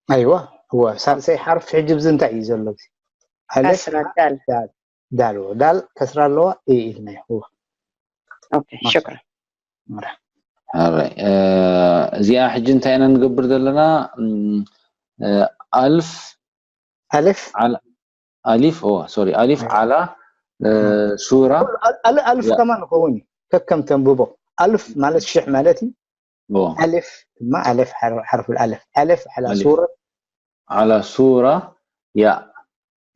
ኣይዋ እዎ ሳልሰይ ሓርፍ ሕጂ ብዚ እንታይ እዩ ዘሎ ኣብዚ ኣለፍ ካስራ ዳል ዳል ዳል እዎ ዳል ከስራ ኣለዋ ኢ ኢልና እዩ እዎ ኦኬ ሽክራ ሕራይ እ፣ እዚኣ ሕጂ እንታይ ኢና ንገብር ዘለና እም፣ እ፣ ኣልፍ ኣለፍ ዓላ- ኣሊፍ ኦ ሶሪ ኣሊፍ ዓላ እ፣ ሱራ ኩሉ ኣል- ኣል- ኣልፍ ያ። ከማን ይኸውን እዩ ከከም ተንብቦ ኣልፍ ማለት ሽሕ ማለት እዩ ኦ ኣልፍ ድማ ኣለፍ ሓር- ሓርፍ ኣለፍ ኣለፍ ዓላ ኣሊፍ። ሱረት ዓላ ሱራ ያ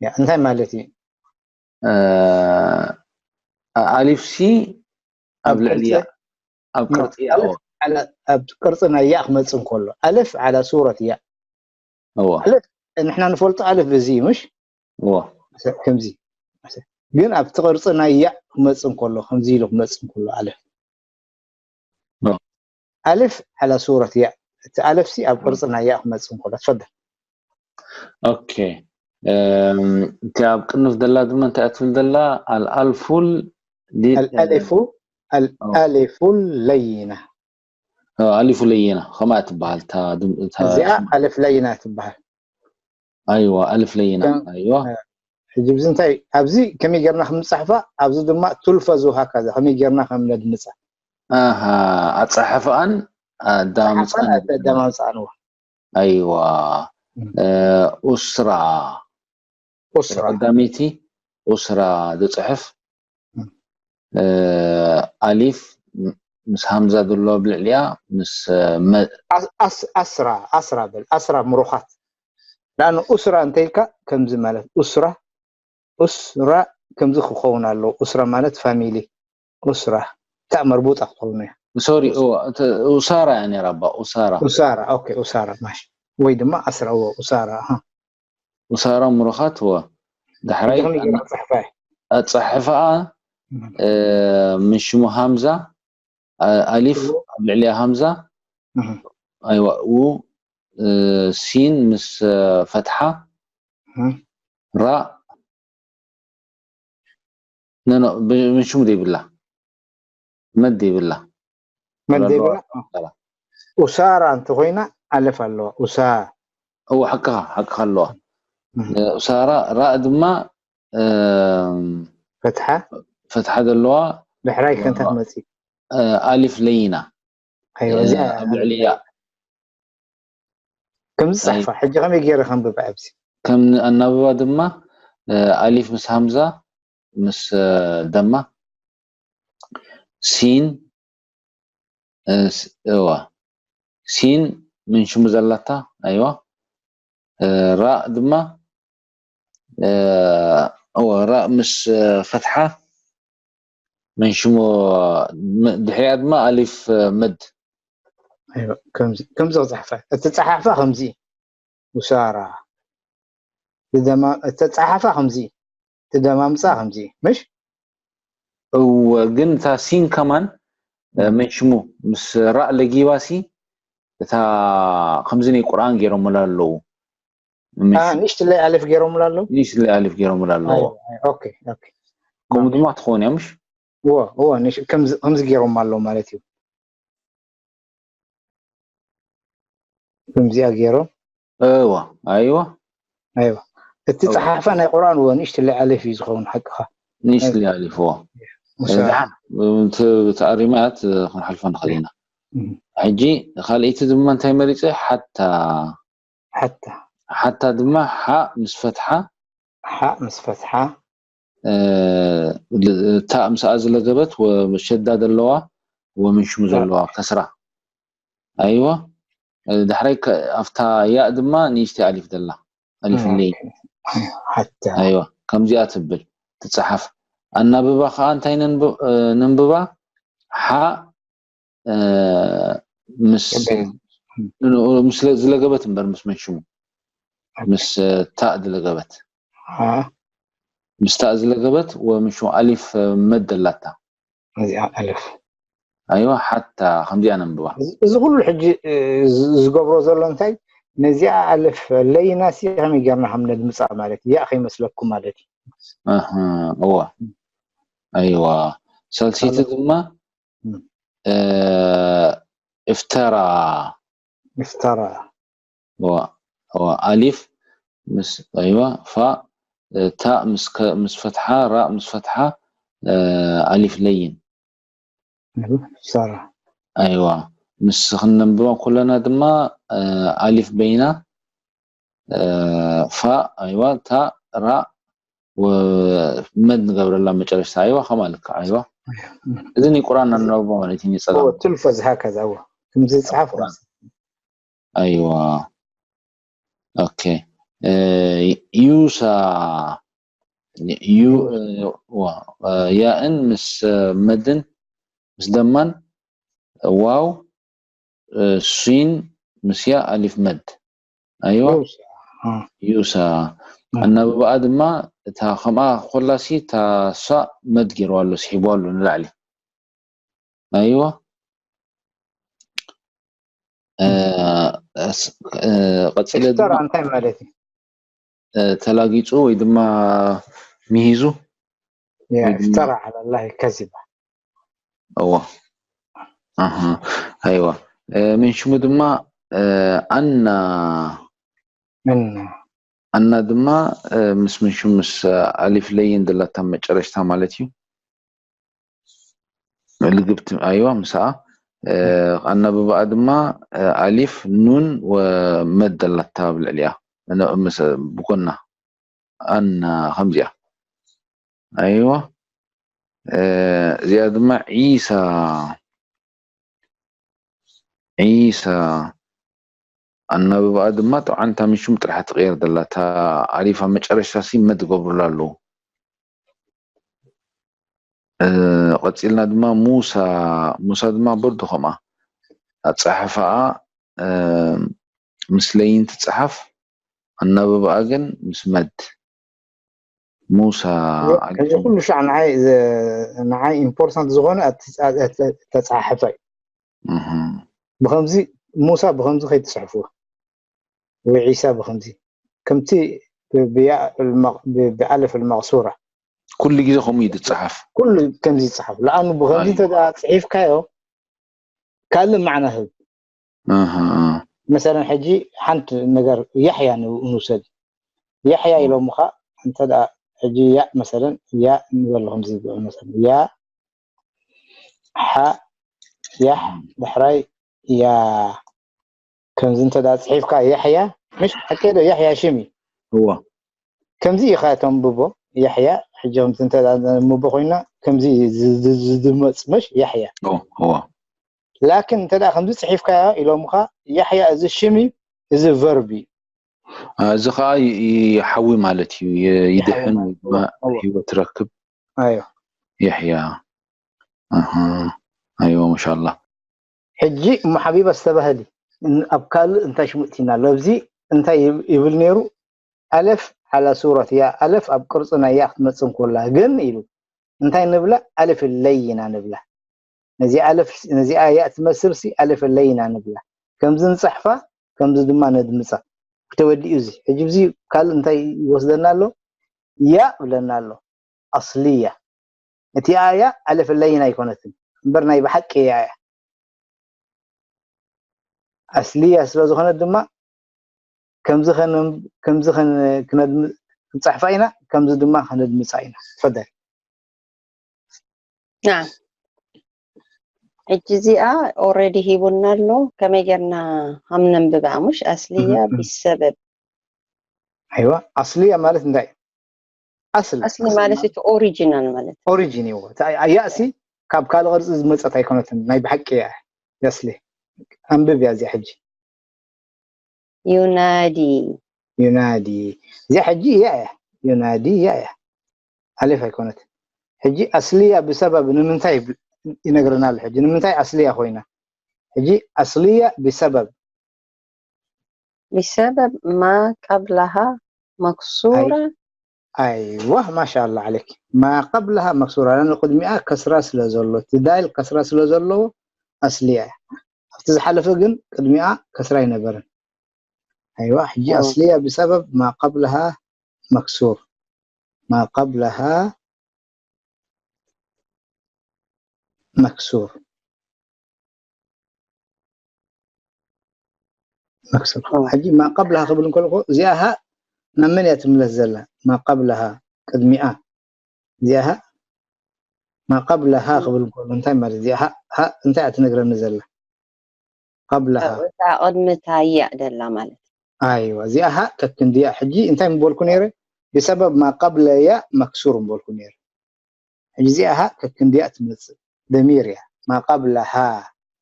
ያ እንታይ ማለት እዩ እ፣ ኣሊፍ ሲ ኣብ ኣብ ልዕሊ ቅርጺ- ያ ኣብ ቅርጺ ያ ኦ ኣለፍ ዓላ ኣብ ቅርጺ ናይ ያ ክመጽእ እንከሎ ኣለፍ ዓላ ሱረት ያ እዎ ንሕና ንፈልጦ ኣለፍ በዚ እዩ ምሽ እዎ ከምዚ ግን ኣብቲ ቅርፂ ናይ ያእ ክመፅእ እንከሎ ከምዚ ኢሉ ክመፅእ እንከሎ ኣለፍ ኖ። ኣልፍ ዓላ ሱረት ያእ እቲ ኣለፍ ሲ ኣብ ቅርፂ ናይ ያእ ክመፅእ እንከሎ ትፈደል ኦኬ እም፣ እቲ ኣብ ቅንፍ ደላ ድማ እንታይ እያ ትብል ደላ ኣልኣልፉል ሊ- ኣልኣሊፉ ኣልኣሊፉ ለይና ኣሊፉ ለይና ከምኣ ትበሃል እታ ድም- እታ እዚኣ ኣልፍ ለይና ትበሃል። ኣይዋ ኣልፍ ለይና ከም- ኣይዋ ሕጂ ብዚ እንታይ ኣብዚ ከመይ ጌርና ከም ንፅሕፋ ኣብዚ ድማ ቱልፈዙ ሃካዛ ከመይ ጌርና ከም ነድምፃ ኣሃ ኣጻሕፍኣን ኣዳምጻን ኣዳማምፃንዎ ኣይዋ እም። እ፣ ኡስራ ኡስራ ቀዳመይቲ ኡስራ ዝጽሕፍ እም። እ፣ ኣሊፍ ም- ምስ ሃምዛ ዘሎ ኣብ ልዕሊያ ምስ እ፣ መ- ኣስ- ኣስ- ኣስራ ኣስራ በል ኣስራ ምሩኻት ዳን ኡስራ እንተይልካ ከምዚ ማለት ኡስራ ኡስራ ከምዚ ክኸውን ኣለዎ። ኡስራ ማለት ፋሚሊ ኡስራ እታ መርቡጣ ክትኸውን እያ። ሶሪ ኦ፣ እቲ ኡሳራ እያ ነይራ ባ ኡሳራ ኡሳራ ኦኬ ኡሳራ ማሽ ወይ ድማ ኣስራ እዎ ኡሳራ ኣሃ። ኡሳራ ምሩኻት ወ ዳሕራይ ከመይ ጌርና ክፅሕፋ እየ? ኣጻሕፍኣ እ፣ ምን ሽሙ ሃምዛ ኣ- ኣሊፍ ኣብ ልዕሊያ ሃምዛ እህ። ኣይዋ ኡ እ፣ ሲን ምስ እ፣ ፈትሓ እህ። ራ ኖ ኖ ብ- ምን ሽሙ ዘይብላ መድ ዘይብላ መድ ዘለዋ ዘይብላ ኡሳራ። ኡሳራ እንተኮይና ኣለፍ ኣለዋ ኡሳ እዎ ሓቅኻ ሓቅኻ ኣለዋ እህ። እ፣ ኡሳራ ራ ድማ እ፣ ፈትሓ ፈትሓ ዘለዋ ድሕራይ ከንታ ትመፅእ እ፣ ኣሊፍ ለይና ኣይዋ እ፣ እዚኣ ኣብ ልዕሊያ ከምዚ ኣይ- ፅሕፋ ሕጂ ከመይ ገይረ ከንብባ ኣብዚ ከም ኣናብባ ድማ እ፣ ኣሊፍ ምስ ሃምዛ ምስ እ፣ ደማ ሲን እ፣ ስ- እዋ ሲን ምን ሽሙ ዘላታ ኣይዋ እ፣ ራእ ድማ እ፣ እዋ ራእ ምስ እ፣ ፈትሓ ምን ሽሙ ም- ድሕሪኣ ድማ ኣሊፍ እ፣ መድ ኣይዋ፣ ከምዚ ከምዚ ክፅሕፋ እቲ ፀሓፋ ከምዚ ውሳራ እቲ ደማ- እቲ ፀሓፋ ከምዚ እቲ ደማምፃ ከምዚ ምሽ እወ ግን እታ ሲን ከማን እ፣ ምን ሽሙ ምስ ራእ ለጊባሲ እታ ከምዚ ናይ ቁርኣን ገይሮምላ ኣለዉ ምን ኣ፣ ሽሙ ንእሽትለይ ኣልፍ ገይሮምላ ኣለዉ ንእሽትለይ ኣልፍ ገይሮምላ ኣለዎ ኦኬ ኦኬ ከምኡ ድማ ትኸውን እያ ምሽ እዎ እዎ ንእሽ- ከምዚ ከምዚ ገይሮም ኣለዉ ማለት እዩ ከምዚኣ ገይሮም እዋ ኣይዋ ኣይዋ እቲ እዋ። ፀሓፋ ናይ ቁርኣን እዎ ንእሽትለይ ኣልፍ እዩ ዝኸውን ሓቅኻ ንእሽትለይ ኣልፍዎ ውሳራ ድሓን ተኣሪማያት ክንሓልፎ ንኽእል ኢና እም። ሕጂ ካልኣይቲ ድማ እንታይ መሪፀ ሓታ ሓታ ሓታ ድማ ሓ ምስ ፈትሓ ሓ ምስ ፈትሓ እ፣ ታእ ምስኣ ዝለገበት ወ- ሸዳድ ኣለዋ ወምን ሽሙ ዘለዋ ከስራ ኣይዋ እ፣ ዳሕራይ ከ- ኣብታ ያእ ድማ ንእሽተይ ኣሊፍ ዘላ ኣሊፍ እ፣ ለይ ሓታ ኣይዋ ከምዚኣ ትብል ትፀሓፍ ኣናብባ ከዓ እንታይ ነንብ- እ፣ ነንብባ ሓ እ፣ ምስ ከበደ። ን- ምስ ዝለገበት እምበር ምስ መን ሽሙ ምስ እ፣ ታእ ዝለገበት ኣ፣ ምስ ታእ ዝለገበት ወምን ሽሙ ኣሊፍ እ፣ መድ ኣላታ እዚኣ ኣልፍ ኣይዋ ሓታ ከምዚኣ ነንብባ እዚ- እዚ ኩሉ ሕጂ እ፣ ዝ- ዝገብሮ ዘሎ እንታይ ነዚኣ ኣልፍ ለይናሲ ከመይ ጌርና ከም ነድምፃ ማለት እዩ ያ ከይመስለኩም ማለት እዩ ኣህ፣ እዋ ኣይዋ ሳልሰይቲ ድማ እም። እ፣ እፍተራ እፍተራ እዋ እዋ ኣሊፍ ምስ ኣይዋ ፋ እ፣ ታእ ምስ ከ- ምስ ፈትሓ ራእ ምስ ፈትሓ እ፣ ኣሊፍ ለይን እፍተራ ኣይዋ ምስ ክንነንብባ ከለና ድማ እ፣ ኣሊፍ በይና እ፣ ፋ ኣይዋ ታ ራ ወ- መድ ንገብረላ መጨረሽታ ኣይዋ ከማ ልክዕ ኣይዋ እዚ ናይ ቁርኣን ኣናብባ ማለት እዩ ጸጋም ትልፈ ዝሃከዛ እዎ ከምዚ ዝፅሓፍ ቁርኣን። ኣይዋ ኦኬ እ፣ ዩሳ ዩ እ፣ ዋ- እ፣ ያእን ምስ እ፣ መድን ምስ ደማን ዋው እ፣ ሲን ምስ ያ ኣሊፍ መድ ኣይዋ ዩሳ ኣናብባኣ ድማ እታ ከምኣ ኮላሲ እታ ሳ መድ ገይርዋ ኣሎ ስሒብዋ ኣሎ ንላዕሊ ኣይዋ እ፣ እ፣ ስ- እ፣ ቀፂለ እፍተራ ድማ እንታይ ማለት እዩ እ፣ ተላጊፁ ወይ ድማ ሚሂዙ ያ ወይ ድማ- እፍተራ ዓላላሂ ከዚባ እዋ ኣሃ ኣይዋ እ፣ ምን ሽሙ ድማ፣ እ፣ ኣና፣ እና ኣና ድማ፣ እ፣ ምስ ምን ሽሙ ምስ ኣሊፍ ለይን ደላታ መጨረሽታ ማለት እዩ። ልግብቲ፣ ኣይዋ፣ ምስኣ፣ እ፣ ኣናብባኣ ድማ፣ እ፣ ኣሊፍ፣ ኑን ወመድ ደላታ ኣብ ልዕሊኣ። ን-፣ ምስ-፣ ብጎና። ኣና ከምዚኣ። ኣይዋ። እ፣ እዚኣ ድማ ዒሳ። ዒሳ። ኣናብባኣ ድማ ጠብዓን እታ ምን ሽሙ ጥራሕ ትቕየር ደላ። እታ ኣሊፍ ኣብ መጨረሽታ ሲ መድ ገብሩላ ኣለዉ። እ፣ ቀጺልና ድማ ሙሳ። ሙሳ ድማ በርዱ ከምኣ። ኣጸሓሕፋኣ፣ እ፣ ምስ ለይን ትጸሓፍ፣ ኣናብባኣ ግን ምስ መድ። ሙሳ እዚ ኩሉ ሻዕ ንዓይ ዝ-፣ ንዓይ ኢምፖርታንት ዝኾነ ኣቲ-፣ ኣቲ-፣ ኣተጻሕፈ እዩ። እህ። ብኸምዚ ሙሳ ብኸምዚ ከይትጽሕፍዎ። ወይ ዒሳ ብኸምዚ። ከምቲ ብ-፣ ብያ-፣ المق-، ብ-፣ ብኣለፍ المقصورة። ኩሉ ግዜ ከምኡ እዩ ዝጸሓፍ። ኩሉ ከምዚ ይጽሓፍ። ለኣኑ ብኸምዚ ኣይ። እንተ ደኣ ጽሒፍካዮ ካልእ ማዕና ህብ። እህ፣ እህ። መሰለን ሕጂ ሓንቲ ነገር ያሕያ ን-፣ ንውሰድ። ያሕያ እ። ኢሎምኻ እንተ ደኣ ሕጂ ያ መሰለን ያ ንበል ከምዚ ይግበር መሰለን። ያ፣ ሓ፣ ያሕ፣ ዳሕራይ ያ። ከምዚ እንተ ደኣ ጽሒፍካ ያሕያ፣ ምሽ ሓቂ ዶ? ያሕያ ሽም እዩ። እዋ። ከምዚ ኢኻ ተንብቦ። ያሕያ፣ ሕጂ ከምዚ እንተ ደኣ ነንብቦ ኮይና፣ ከምዚ ዝ-፣ ዝ-፣ ዝድመጽ ምሽ ያሕያ። እዋ፣ እዋ። ላኪን እንተ ደኣ ከምዚ ጽሒፍካዮ ኢሎምኻ፣ ያሕያ እዚ ሽም እዩ፣ እዚ ቨርብ እዩ። አ፣ እዚ ኸኣ ይ-፣ ይሓዊ ማለት እዩ። ይ-፣ ይድሕን ማለት ወይ ድማ እዋ፣ እዋ። ህይወት ትረክብ። ኣዮ። የሕያ። ኣሃ። ኣይዋ፣ ማሻኣላ። ሕጂ እሞ ሓቢባ ዝተባህሊ ን-፣ ኣብ ካልእ እንታይ ሽሙ እቲና ኣሎ? ኣብዚ እንታይ ይብ-፣ ይብል ነይሩ? ኣለፍ ዓላ ሱረት ያ፣ ኣለፍ ኣብ ቅርጺ ናይ ያ ክትመጽእ እንኮላ ግን ኢሉ። እንታይ ንብላ? ኣለፍ ለይና ንብላ። ነዚ ኣለፍ፣ ነዚኣ ያ ትመስል ሲ ኣለፍ ለይና ንብላ። ከምዚ ንጽሕፋ፣ ከምዚ ድማ ነድምጻ። ተወዲኡ እዚ። ሕጂ እዚ ካልእ እንታይ ይወስደና ኣሎ? ያ ብለና ኣሎ። ኣስልያ። እቲ ኣያ ኣለፍ ለይና ኣይኮነትን። እምበር ናይ ብሓቂ ያ እያ። ኣስልያ ስለ ዝኾነት ድማ ከምዚ ከን-፣ ከምዚ ከን-፣ ክነድም-፣ ክንጽሕፋ ኢና፣ ከምዚ ድማ ከነድምጻ ኢና። ትፈደል። ናም። ሕጂ እዚኣ ኦልሬዲ ሂቡና ኣሎ። ከመይ ጌርና ሃም ነንብባ? ሙሽ ኣስልያ እህ፣ እህ። ቢሰበብ። ኣይዋ፣ ኣስልያ ማለት እንታይ? ኣስል፣ ኣስሊ ማለት እቲ ኦሪጂናል ማለት። ኦሪጂን እዩ። እታ ኣያ ሲ ካብ ካልእ ቅርጺ ዝመጸት ኣይኮነትን። ናይ ብሓቂ እያ። ኣስሊ። ኣንብብ እያ እዚኣ ሕጂ። ዩናዲ። ዩናዲ። እዚኣ ሕጂ እያ እያ። ዩናዲ እያ እያ። ኣሌፍ ኣይኮነት። ሕጂ ኣስልያ ብሰበብ ንምንታይ ይብል-፣ ይነግረና ኣሎ። ሕጂ ንምንታይ ኣስልያ ኮይና? ሕጂ ኣስልያ ብሰበብ። ቢሰበብ ማ ቀብላሃ መክሱራ። ኣይዋ፣ ማሻኣላ ዓለይክ። ማ ቀብላሃ መክሱራ፣ ላን ቅድሚኣ ከስራ ስለ ዘሎ፣ እቲ ዳይል ከስራ ስለ ዘለዎ ኣስልያ እያ። ኣብቲ ዝሓለፈ ግን ቅድሚኣ ከስራ ኣይነበረን። ኣይዋ፣ ሕጂ ኣዎ። ኣስልያ ብሰበብ ማ ቀብላሃ መክሱር። ማ ቀብላሃ መክሱር። መክሱር። ኣዎ። ሕጂ ማ ቀብላሃ ክብል እንከለኹ፣ እዚኣ ሃ ናብ መን እያ ትምለስ ዘላ? ማ ቀብላሃ፣ ቅድሚኣ። እዚኣ ሃ፣ ማ ቀብላሃ ክብል እንከሎ እንታይ ማለት? እዚኣ ሃ፣ ሃ እንታይ እያ ትነግረኒ ዘላ? ቀብላሃ። እታ ቅድሚ እታ ያእ ደላ ማለት። ኣይዋ፣ እዚኣ ሃ ከክንድያ። ሕጂ እንታይ ምበልኩ ነይረ? ብሰበብ ማ ቀብለ ያእ መክሱር ምበልኩ ነይረ። ሕጂ እዚኣ ሃ ከክንድያ ትመጽእ። ደሚር እያ። ማ ቀብለ ሃ።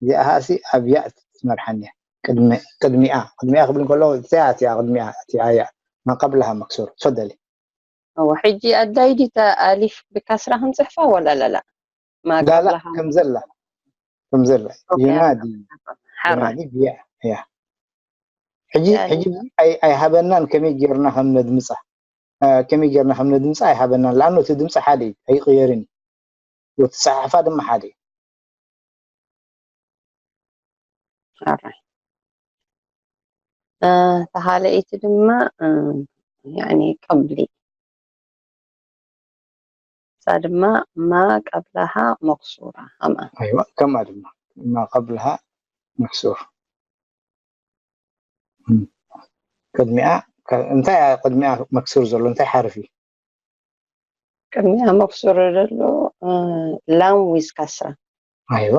እዚኣ ሃ ሲ ኣብ ያእ ትመርሓኒ እያ። ቅድሚ-፣ ቅድሚኣ። ቅድሚኣ ክብል እንከሎ፣ እቲኣ፣ እቲኣ ቅድሚኣ፣ እቲኣ ያእ። ማ ቀብለ ሃ መክሱር። ተፈደሊ። እወ፣ ሕጂ ኣድላይ ድዩ እታ ኣሊፍ ብካስራ ክንጽሕፋ ወላ ላላ? ማ ላላ፣ ቀብለ ሃ ከም ዘላ። ከም ዘላ። ኦኬ፣ ዩናዲ። ሓራ። ዩናዲ ብያ-፣ ያ። ሕጂ፣ ያኒ። ሕጂ ኣይ-፣ ኣይሃበናን ከመይ ጌርና ከም ነድምጻ። እ፣ ከመይ ጌርና ከም ነድምጻ ኣይሃበናን። ለኣኑ እቲ ድምጺ ሓደ እዩ፣ ኣይቕየርን እዩ። እቲ ኣጸሓሕፋ ድማ ሓደ እዩ። ኣራይ። እ፣ እታ ካልኣይቲ ድማ፣ እ፣ ያኒ ቀብሊ። እዛ ድማ ማ ቀብላሃ መክሱራ፣ ከምኣ። ኣይዋ፣ ከምኣ ድማ። ማ ቀብላሃ መክሱር። እም። ቅድሚኣ፣ ከ-፣ እንታይ እያ ቅድሚኣ መክሱር ዘሎ? እንታይ ሓርፍ እዩ? ቅድሚኣ መክሱር ዘሎ፣ እ፣ ላም ዊዝ ካስራ። ኣይዋ፣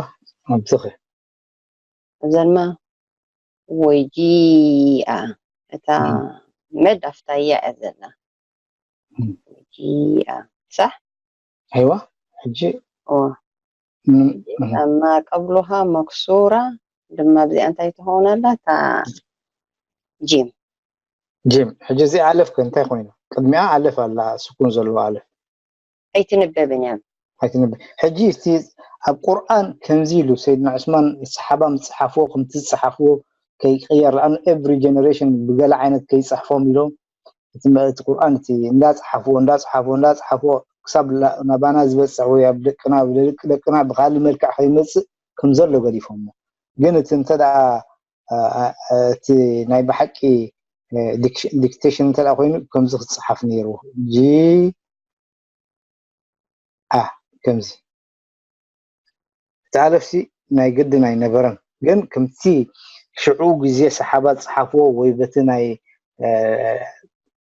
ኣብዚኸ? ኣብዛ ድማ ወጂኣ። እታ እም። መድ ኣፍታ እያ እያ ዘላ። እም። ወጂኣ። ሳሕ? ኣይዋ፣ ሕጂ እዋ። እም፣ እም። እማ ቀብሉኻ መክሱራ ድማ ኣብዚኣ እንታይ ትኸውን ኣላ? እታ ጂም። ጂም። ሕጂ እዚኣ ኣለፍ ከ እንታይ ኮይኑ? ቅድሚኣ ኣለፍ ኣላ፣ ስኩን ዘለዎ ኣለፍ። ኣይትንበብን እያ። ኣይትንበብ። ሕጂ እቲ ኣብ ቁርኣን ከምዚ ኢሉ ሰይድና ዑስማን ሰሓባ ምስ ጸሓፍዎ ከምቲ ዝጸሓፍዎ ከይቅየር፣ ለኣኑ ኤቭሪ ጀነሬሽን ብገለ ዓይነት ከይጽሕፎም ኢሎም እቲ መ-፣ እቲ ቁርኣን እቲ እንዳጸሓፍዎ፣ እንዳጸሓፍዎ፣ እንዳጸሓፍዎ ክሳብ ላ-፣ ናባና ዝበጽሕ ወይ ኣብ ደቅና፣ ኣብ ደቂ ደቅና ብኻልእ መልክዕ ከይመጽእ ከም ዘሎ ገዲፎሞ። ግን እቲ እንተ ደኣ፣ አ፣ አ፣ እቲ ናይ ብሓቂ፣ እ፣ ዲክሽ-፣ ዲክቴሽን እንተ ደኣ ኮይኑ ከምዚ ክጸሓፍ ነይሩ። ጂ ኣ፣ ከምዚ። እቲ ኣለፍሲ ናይ ግድን ኣይነበረን። ግን ከምቲ ሽዑ ግዜ ሰሓባ ዝጸሓፍዎ ወይ በቲ ናይ፣ እ፣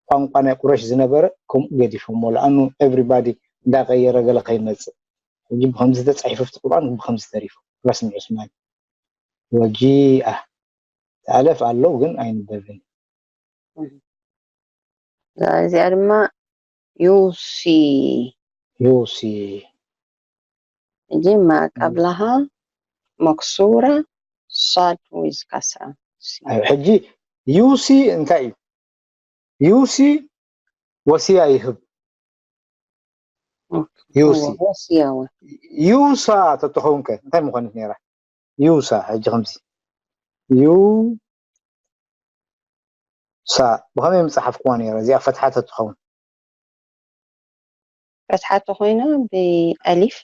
ቋንቋ ናይ ቁረሽ ዝነበረ ከምኡ ገዲፎሞ። ለኣኑ ኤቭሪባዲ እንዳቀየረ ገለ ከይመጽእ። ሕጂ ብኸምዚ ተጻሒፉ ኣብቲ ቁርኣን ብኸምዚ ተሪፉ። ረስሚ ዑስማን። ወጂኣ። እቲ ኣለፍ ኣሎ ግን ኣይንበብን። እዛ እዚኣ ድማ ዩሲ። ዩሲ። ሕጂ ማ ቀብላሃ መክሱራ ሳድ ዊዝ ካስራ። ኣይ፣ ሕጂ ዩሲ እንታይ እዩ? ዩሲ ወሲያ ይህብ። ኦኬ። ዩሲ። እወ፣ ወሲያ፣ እወ። ዩሳ ተትኸውን ከ እንታይ ምኾነት ነይራ? ዩሳ፣ ሕጂ ከምዚ። ዩ-፣ ሳ። ብኸመይ ምጸሓፍክዋ ነይረ? እዚኣ ፈትሓ ተትኸውን። ፈትሓ ተኾይና ብኣሊፍ።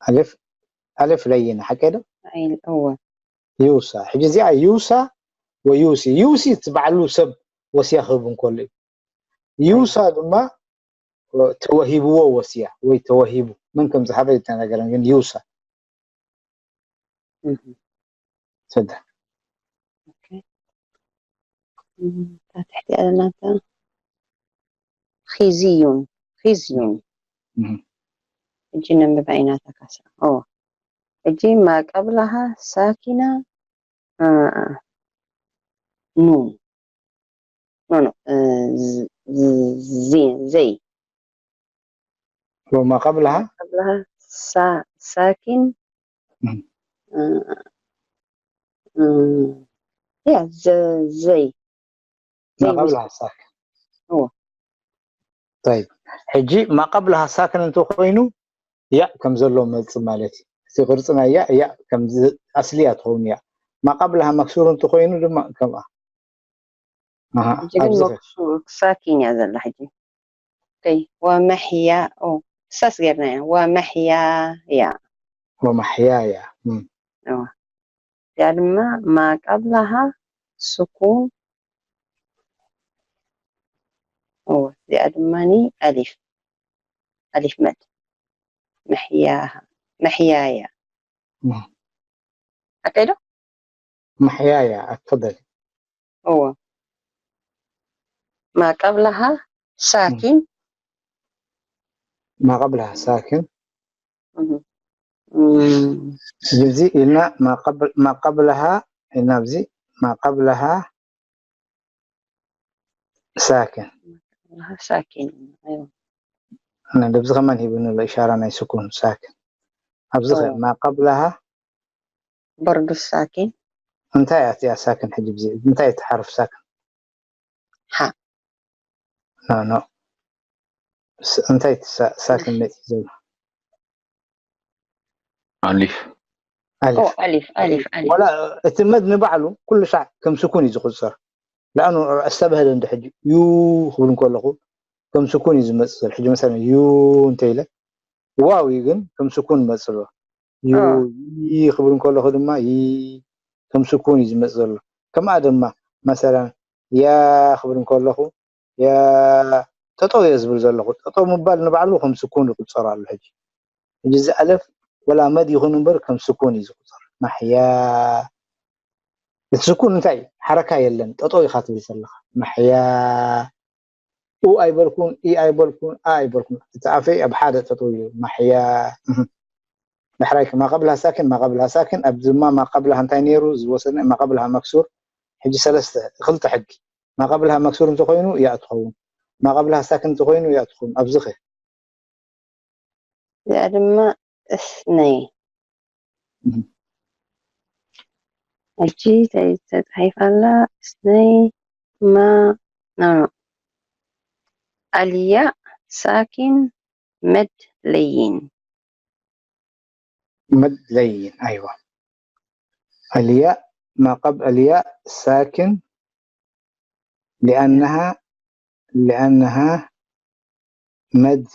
ኣሊፍ? ኣሊፍ ለይን፣ ሓቀይ ዶ? ኣይል-፣ እወ። ዩሳ። ሕጂ እዚኣ ዩሳ ወዩሲ። ዩሲ እቲ ባዕሉ ሰብ ወሲያ ክህብ እንከሎ እዩ። ዩሳ ድማ ተወሂብዎ ወሲያ ወይ ተወሂቡ። መን ከም ዝሃበ ኣይተነገረን፣ ግን ዩሳ። እህ። ሰደ። ኦኬ። እም፣ እታ ትሕቲ ኣለና እታ ኺዝዩን፣ ኺዝዩን። እህ። ሕጂ ነንብባ ኢና እታ ካስራ። ኦ። ሕጂ ማ ቀብላሃ ሳኪና፣ አ፣ ኑን። ኖ፣ ኖ፣ እ፣ ዝ-፣ ዝ-፣ ዚ-፣ ዘይ። وما قبلها؟ قبلها سا-، ساكن. مم. እ፣ እ፣ ያ፣ ዘ-፣ ዘይ። ما ዘይ قبلها ساكن. እዎ። طيب. ሕጂ ما قبلها ساكن እንተኾይኑ ያእ ከም ዘሎ መጽእ ማለት እዩ። እቲ ቅርጺ ናይ ያእ፣ ያእ ከም ዝ-፣ ኣስሊ እያ ትኸውን ያእ። ما قبلها مكسور እንተኾይኑ ድማ ከምኣ። ኣሃ፣ ሕጂ ግን ኣብዚ ኸ? መክሱ-፣ ሳኪን እያ ዘላ ሕጂ። ኦኬ፣ ወመሕያ፣ ኦ፣ ሳስ ጌርናያ። ወመሕያያ። ወመሕያያ፣ እም። እዋ። እዚኣ ድማ ማ ቀብላሃ ስኩን። እዋ፣ እዚኣ ድማኒ ኣሊፍ። ኣሊፍ መድ። መሕያሃ። መሕያያ። እም። ሓቀይ ዶ? محياي، اتفضلي. هو ما قبلها ساكن. ما قبلها ساكن. مهم. مم. بزي إلنا ما قبل، ما قبلها، إلنا بزي ما قبلها ساكن. قبلها ساكن، أيوة. أنا دبز كمان هي بنو إشارة ناي سكون ساكن. أبزخ أوه. ما قبلها برضو الساكن. እንታይ እያ እቲኣ ሳክን ሕጂ ብዚ እንታይ እቲ ሓርፍ ሳክን? ሓ። ኖ፣ ኖ። ስ-፣ እንታይ እቲ ሳ-፣ ሳክን መጺ ዘሎ? ኣሊፍ። ኣሊፍ። ኦ፣ ኣሊፍ፣ ኣሊፍ፣ ኣሊፍ። ወላ እቲ መድ ንባዕሉ ኩሉ ሳዕ ከም ስኩን እዩ ዝቑጸር። ለኣኑ ኣስተብህለ እንደ ሕጂ ዩ ክብል እንከለኹ ከም ስኩን እዩ ዝመጽእ ዘሎ። ሕጂ መሰለን ዩ እንተ ኢለ ዋው እዩ ግን ከም ስኩን ይመጽእ ኣሎ። ዩ፣ ኦ። ይ ክብል እንከለኹ ድማ ይ ከም ስኩን እዩ ዝመጽእ ዘሎ። ከምኣ ድማ መሰለን ያ ክብል እንከለኹ ያ ጠጠው እየ ዝብል ዘለኹ። ጠጠው ምባል ንባዕሉ ከም ስኩን ይቁጸር ኣሎ ሕጂ። ሕጂ እዚ ኣለፍ ወላ መድ ይኹን እምበር ከም ስኩን እዩ ዝቁጸር። ማሕያ እቲ ስኩን እንታይ እዩ? ሓረካ የለን፣ ጠጠው ኢኻ ትብል ዘለኻ። ማሕያ፣ ኡ ኣይበልኩን፣ ኢ ኣይበልኩን፣ ኣ ኣይበልኩን። እቲ ኣፈይ ኣብ ሓደ ጠጠው እዩ። ማሕያ። ዳሕራይ ማቀብላ ሳኪን፣ ማቀብላ ሳኪን፣ ኣብ ድማ ማቀብላ እንታይ ነይሩ ዝወሰድና? ማቀብላ መክሱር። ሕጂ ሰለስተ፣ ክልተ ሕጊ። ማቀብላ መክሱር እንተኾይኑ ያእ ትኸውን። ማቀብላ ሳኪን እንተኾይኑ ያእ ትኸውን። ኣብዚ ኸ? እዚኣ ድማ እስነይ። እም። ሕጂ እንታይ ተጻሒፋ ኣላ? እስነይ ማ፣ ኖ፣ ኖ። ኣልያ ሳኪን መድ ለይን። መድ ለይን፣ ኣይዋ። ኣልያ፣ ማቀብ ኣልያ ሳኪን፣ ሊኣነሃ፣ ሊኣነሃ መድ፣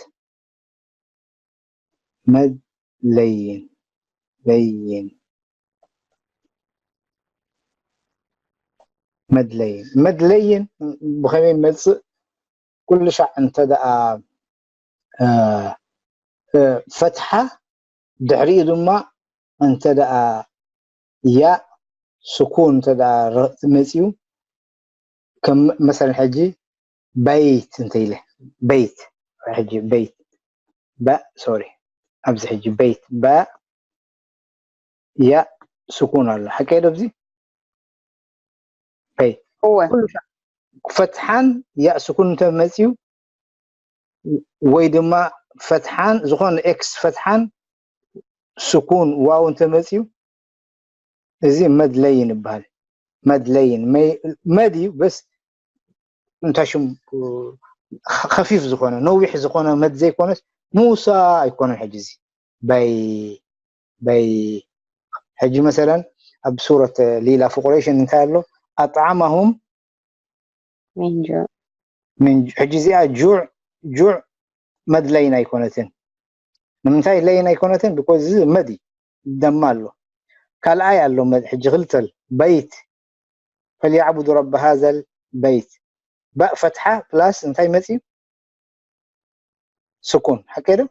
መድ ለይን፣ ለይን፣ መድ ለይን። መድ ለይን ብኸመይ ይመጽእ? ኩሉ ሻዕ እንተ ደኣ፣ እ፣ እ፣ ፈትሓ ድሕሪኡ ድማ እንተ ደኣ ያእ ስኩን እንተ ደኣ ረ-፣ መጺኡ፣ ከም መሰለን ሕጂ በይት እንተ ኢለ፣ በይት፣ ሕጂ በይት፣ ባእ፣ ሶሪ፣ ኣብዚ ሕጂ በይት፣ ባእ፣ ያእ ስኩን ኣሎ። ሓቀይ ዶ ኣብዚ? በይት። እወ። ኩሉ ሻዕ ፈትሓን ያእ ስኩን እንተ መጺኡ፣ ወይ ድማ ፈትሓን፣ ዝኾነ ኤክስ ፈትሓን ስኩን ዋው እንተ መጺኡ፣ እዚ መድ ለይን ይበሃል። መድ ለይን፣ መይ-፣ መድ እዩ፣ በስ እንታይ ሽም፣ ኸ-፣ ኸፊፍ ዝኾነ፣ ነዊሕ ዝኾነ መድ ዘይኮነስ፣ ሙሳ ኣይኮነን። ሕጂ እዚ በይ፣ በይ፣ ሕጂ መሰለን ኣብ ሱረት ሊላ ፊ ቁረይሽን እንታይ ኣሎ? ኣጥዓመሁም ሚን ጁዕ። ምን፣ ሕጂ እዚኣ ጁዕ፣ ጁዕ መድ ለይን ኣይኮነትን። ንምንታይ ለይን ኣይኮነትን? ቢኮዝ እዚ መድ እዩ፣ ደማ ኣሎ። ካልኣይ ኣሎ መድ፣ ሕጂ ክልተ ኣሎ። በይት፣ ፈልያዕቡዱ ረብ ሃዘል በይት። ባእ ፈትሓ ፕላስ እንታይ መጺኡ? ስኩን፣ ሓቀይ ዶ?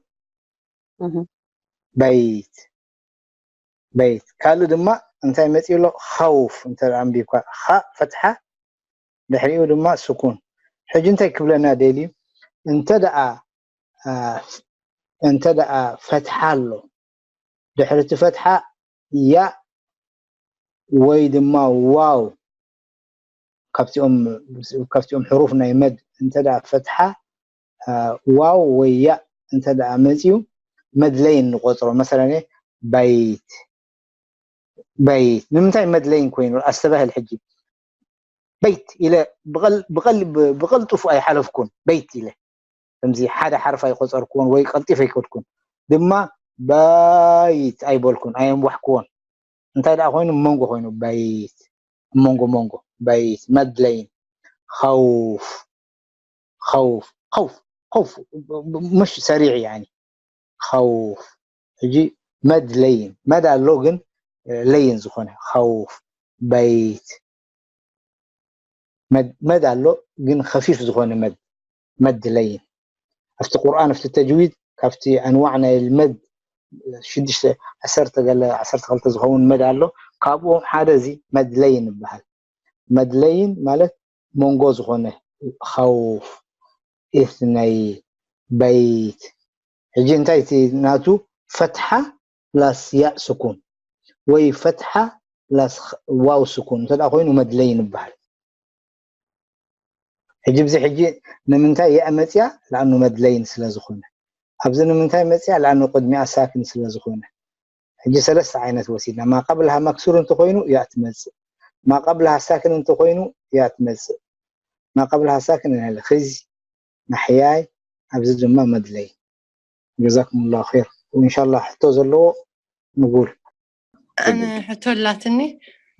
እህ። በይት፣ በይት። ካልእ ድማ እንታይ መጺኡ ኣሎ? ኸውፍ እንተ ደኣ ኣንቢብካ፣ ኻእ ፈትሓ፣ ድሕሪኡ ድማ ስኩን። ሕጂ እንታይ ክብለና ደልዩ? እንተ ደኣ፣ አ፣ እንተ ደኣ ፈትሓ ኣሎ፣ ድሕሪ እቲ ፈትሓ ያእ ወይ ድማ ዋው፣ ካብቲኦም፣ ካብቲኦም ሕሩፍ ናይ መድ እንተ ደኣ ፈትሓ፣ አ፣ ዋው ወይ ያእ እንተ ደኣ መጺኡ፣ መድ ለይን ንቆጽሮ። መሰለን በይት፣ በይት። ንምንታይ መድ ለይን ኮይኑ? ኣስተባህል ሕጂ። በይት ኢለ ብቐል-፣ ብቐል-፣ ብ-፣ ብቐልጡፉ ኣይሓለፍኩን። በይት ኢለ። ከምዚ ሓደ ሓርፍ ኣይቆጸርኩዎን ወይ ቀልጢፈ ኣይከድኩን። ድማ ባይት ኣይበልኩን፣ ኣየንዋሕኩዎን። እንታይ ደኣ ኮይኑ? መንጎ ኮይኑ፣ በይት። መንጎ መንጎ፣ በይት። መድ ለይን። ኸውፍ፣ ኸውፍ፣ ኸውፍ፣ ኸውፍ። ብ-፣ ብ-፣ ምሽ ሰሪዕ ያኒ። ኸውፍ። ሕጂ መድ ለይን። መድ ኣሎ ግን፣ እ፣ ለይን ዝኾነ። ኸውፍ። በይት። መድ፣ መድ ኣሎ ግን ኸፊፍ ዝኾነ መድ። መድ ለይን። ኣብቲ ቁርኣን፣ ኣብቲ ተጅዊድ፣ ካብቲ ኣንዋዕ ናይ መድ ሽዱሽተ፣ ዓሰርተ ገለ፣ ዓሰርተ ክልተ ዝኸውን መድ ኣሎ። ካብኡ ሓደ እዚ መድ ለይን ይበሃል። መድ ለይን ማለት መንጎ ዝኾነ፣ ኸውፍ፣ ኢስነይ፣ በይት። ሕጂ እንታይ እቲ ናቱ? ፈትሓ ፕላስ ያእ ስኩን ወይ ፈትሓ ፕላስ ኸ-፣ ዋው ስኩን እንተ ደኣ ኮይኑ መድ ለይን ይበሃል። ሕጂ ብዚ ሕጂ ንምንታይ ያእ መጽያ? ለኣኑ መድ ለይን ስለ ዝኾነ። ኣብዚ ንምንታይ መጽያ? ለኣኑ ቅድሚኣ ሳክን ስለ ዝኾነ። ሕጂ ሰለስተ ዓይነት ወሲድና። ማ ቀብልሃ መክሱር እንተኾይኑ ያእ ትመጽእ። ማ ቀብልሃ ሳክን እንተኾይኑ ያእ ትመጽእ። ማ ቀብልሃ ሳክን ንሕለ ኽዚ ናሕያይ፣ ኣብዚ ድማ መድ ለይን። ጀዛኩም ላሁ ኸይር። ወኢንሻላህ ሕቶ ዘለዎ ንጉል። ኣነ ሕቶ ኣላትኒ።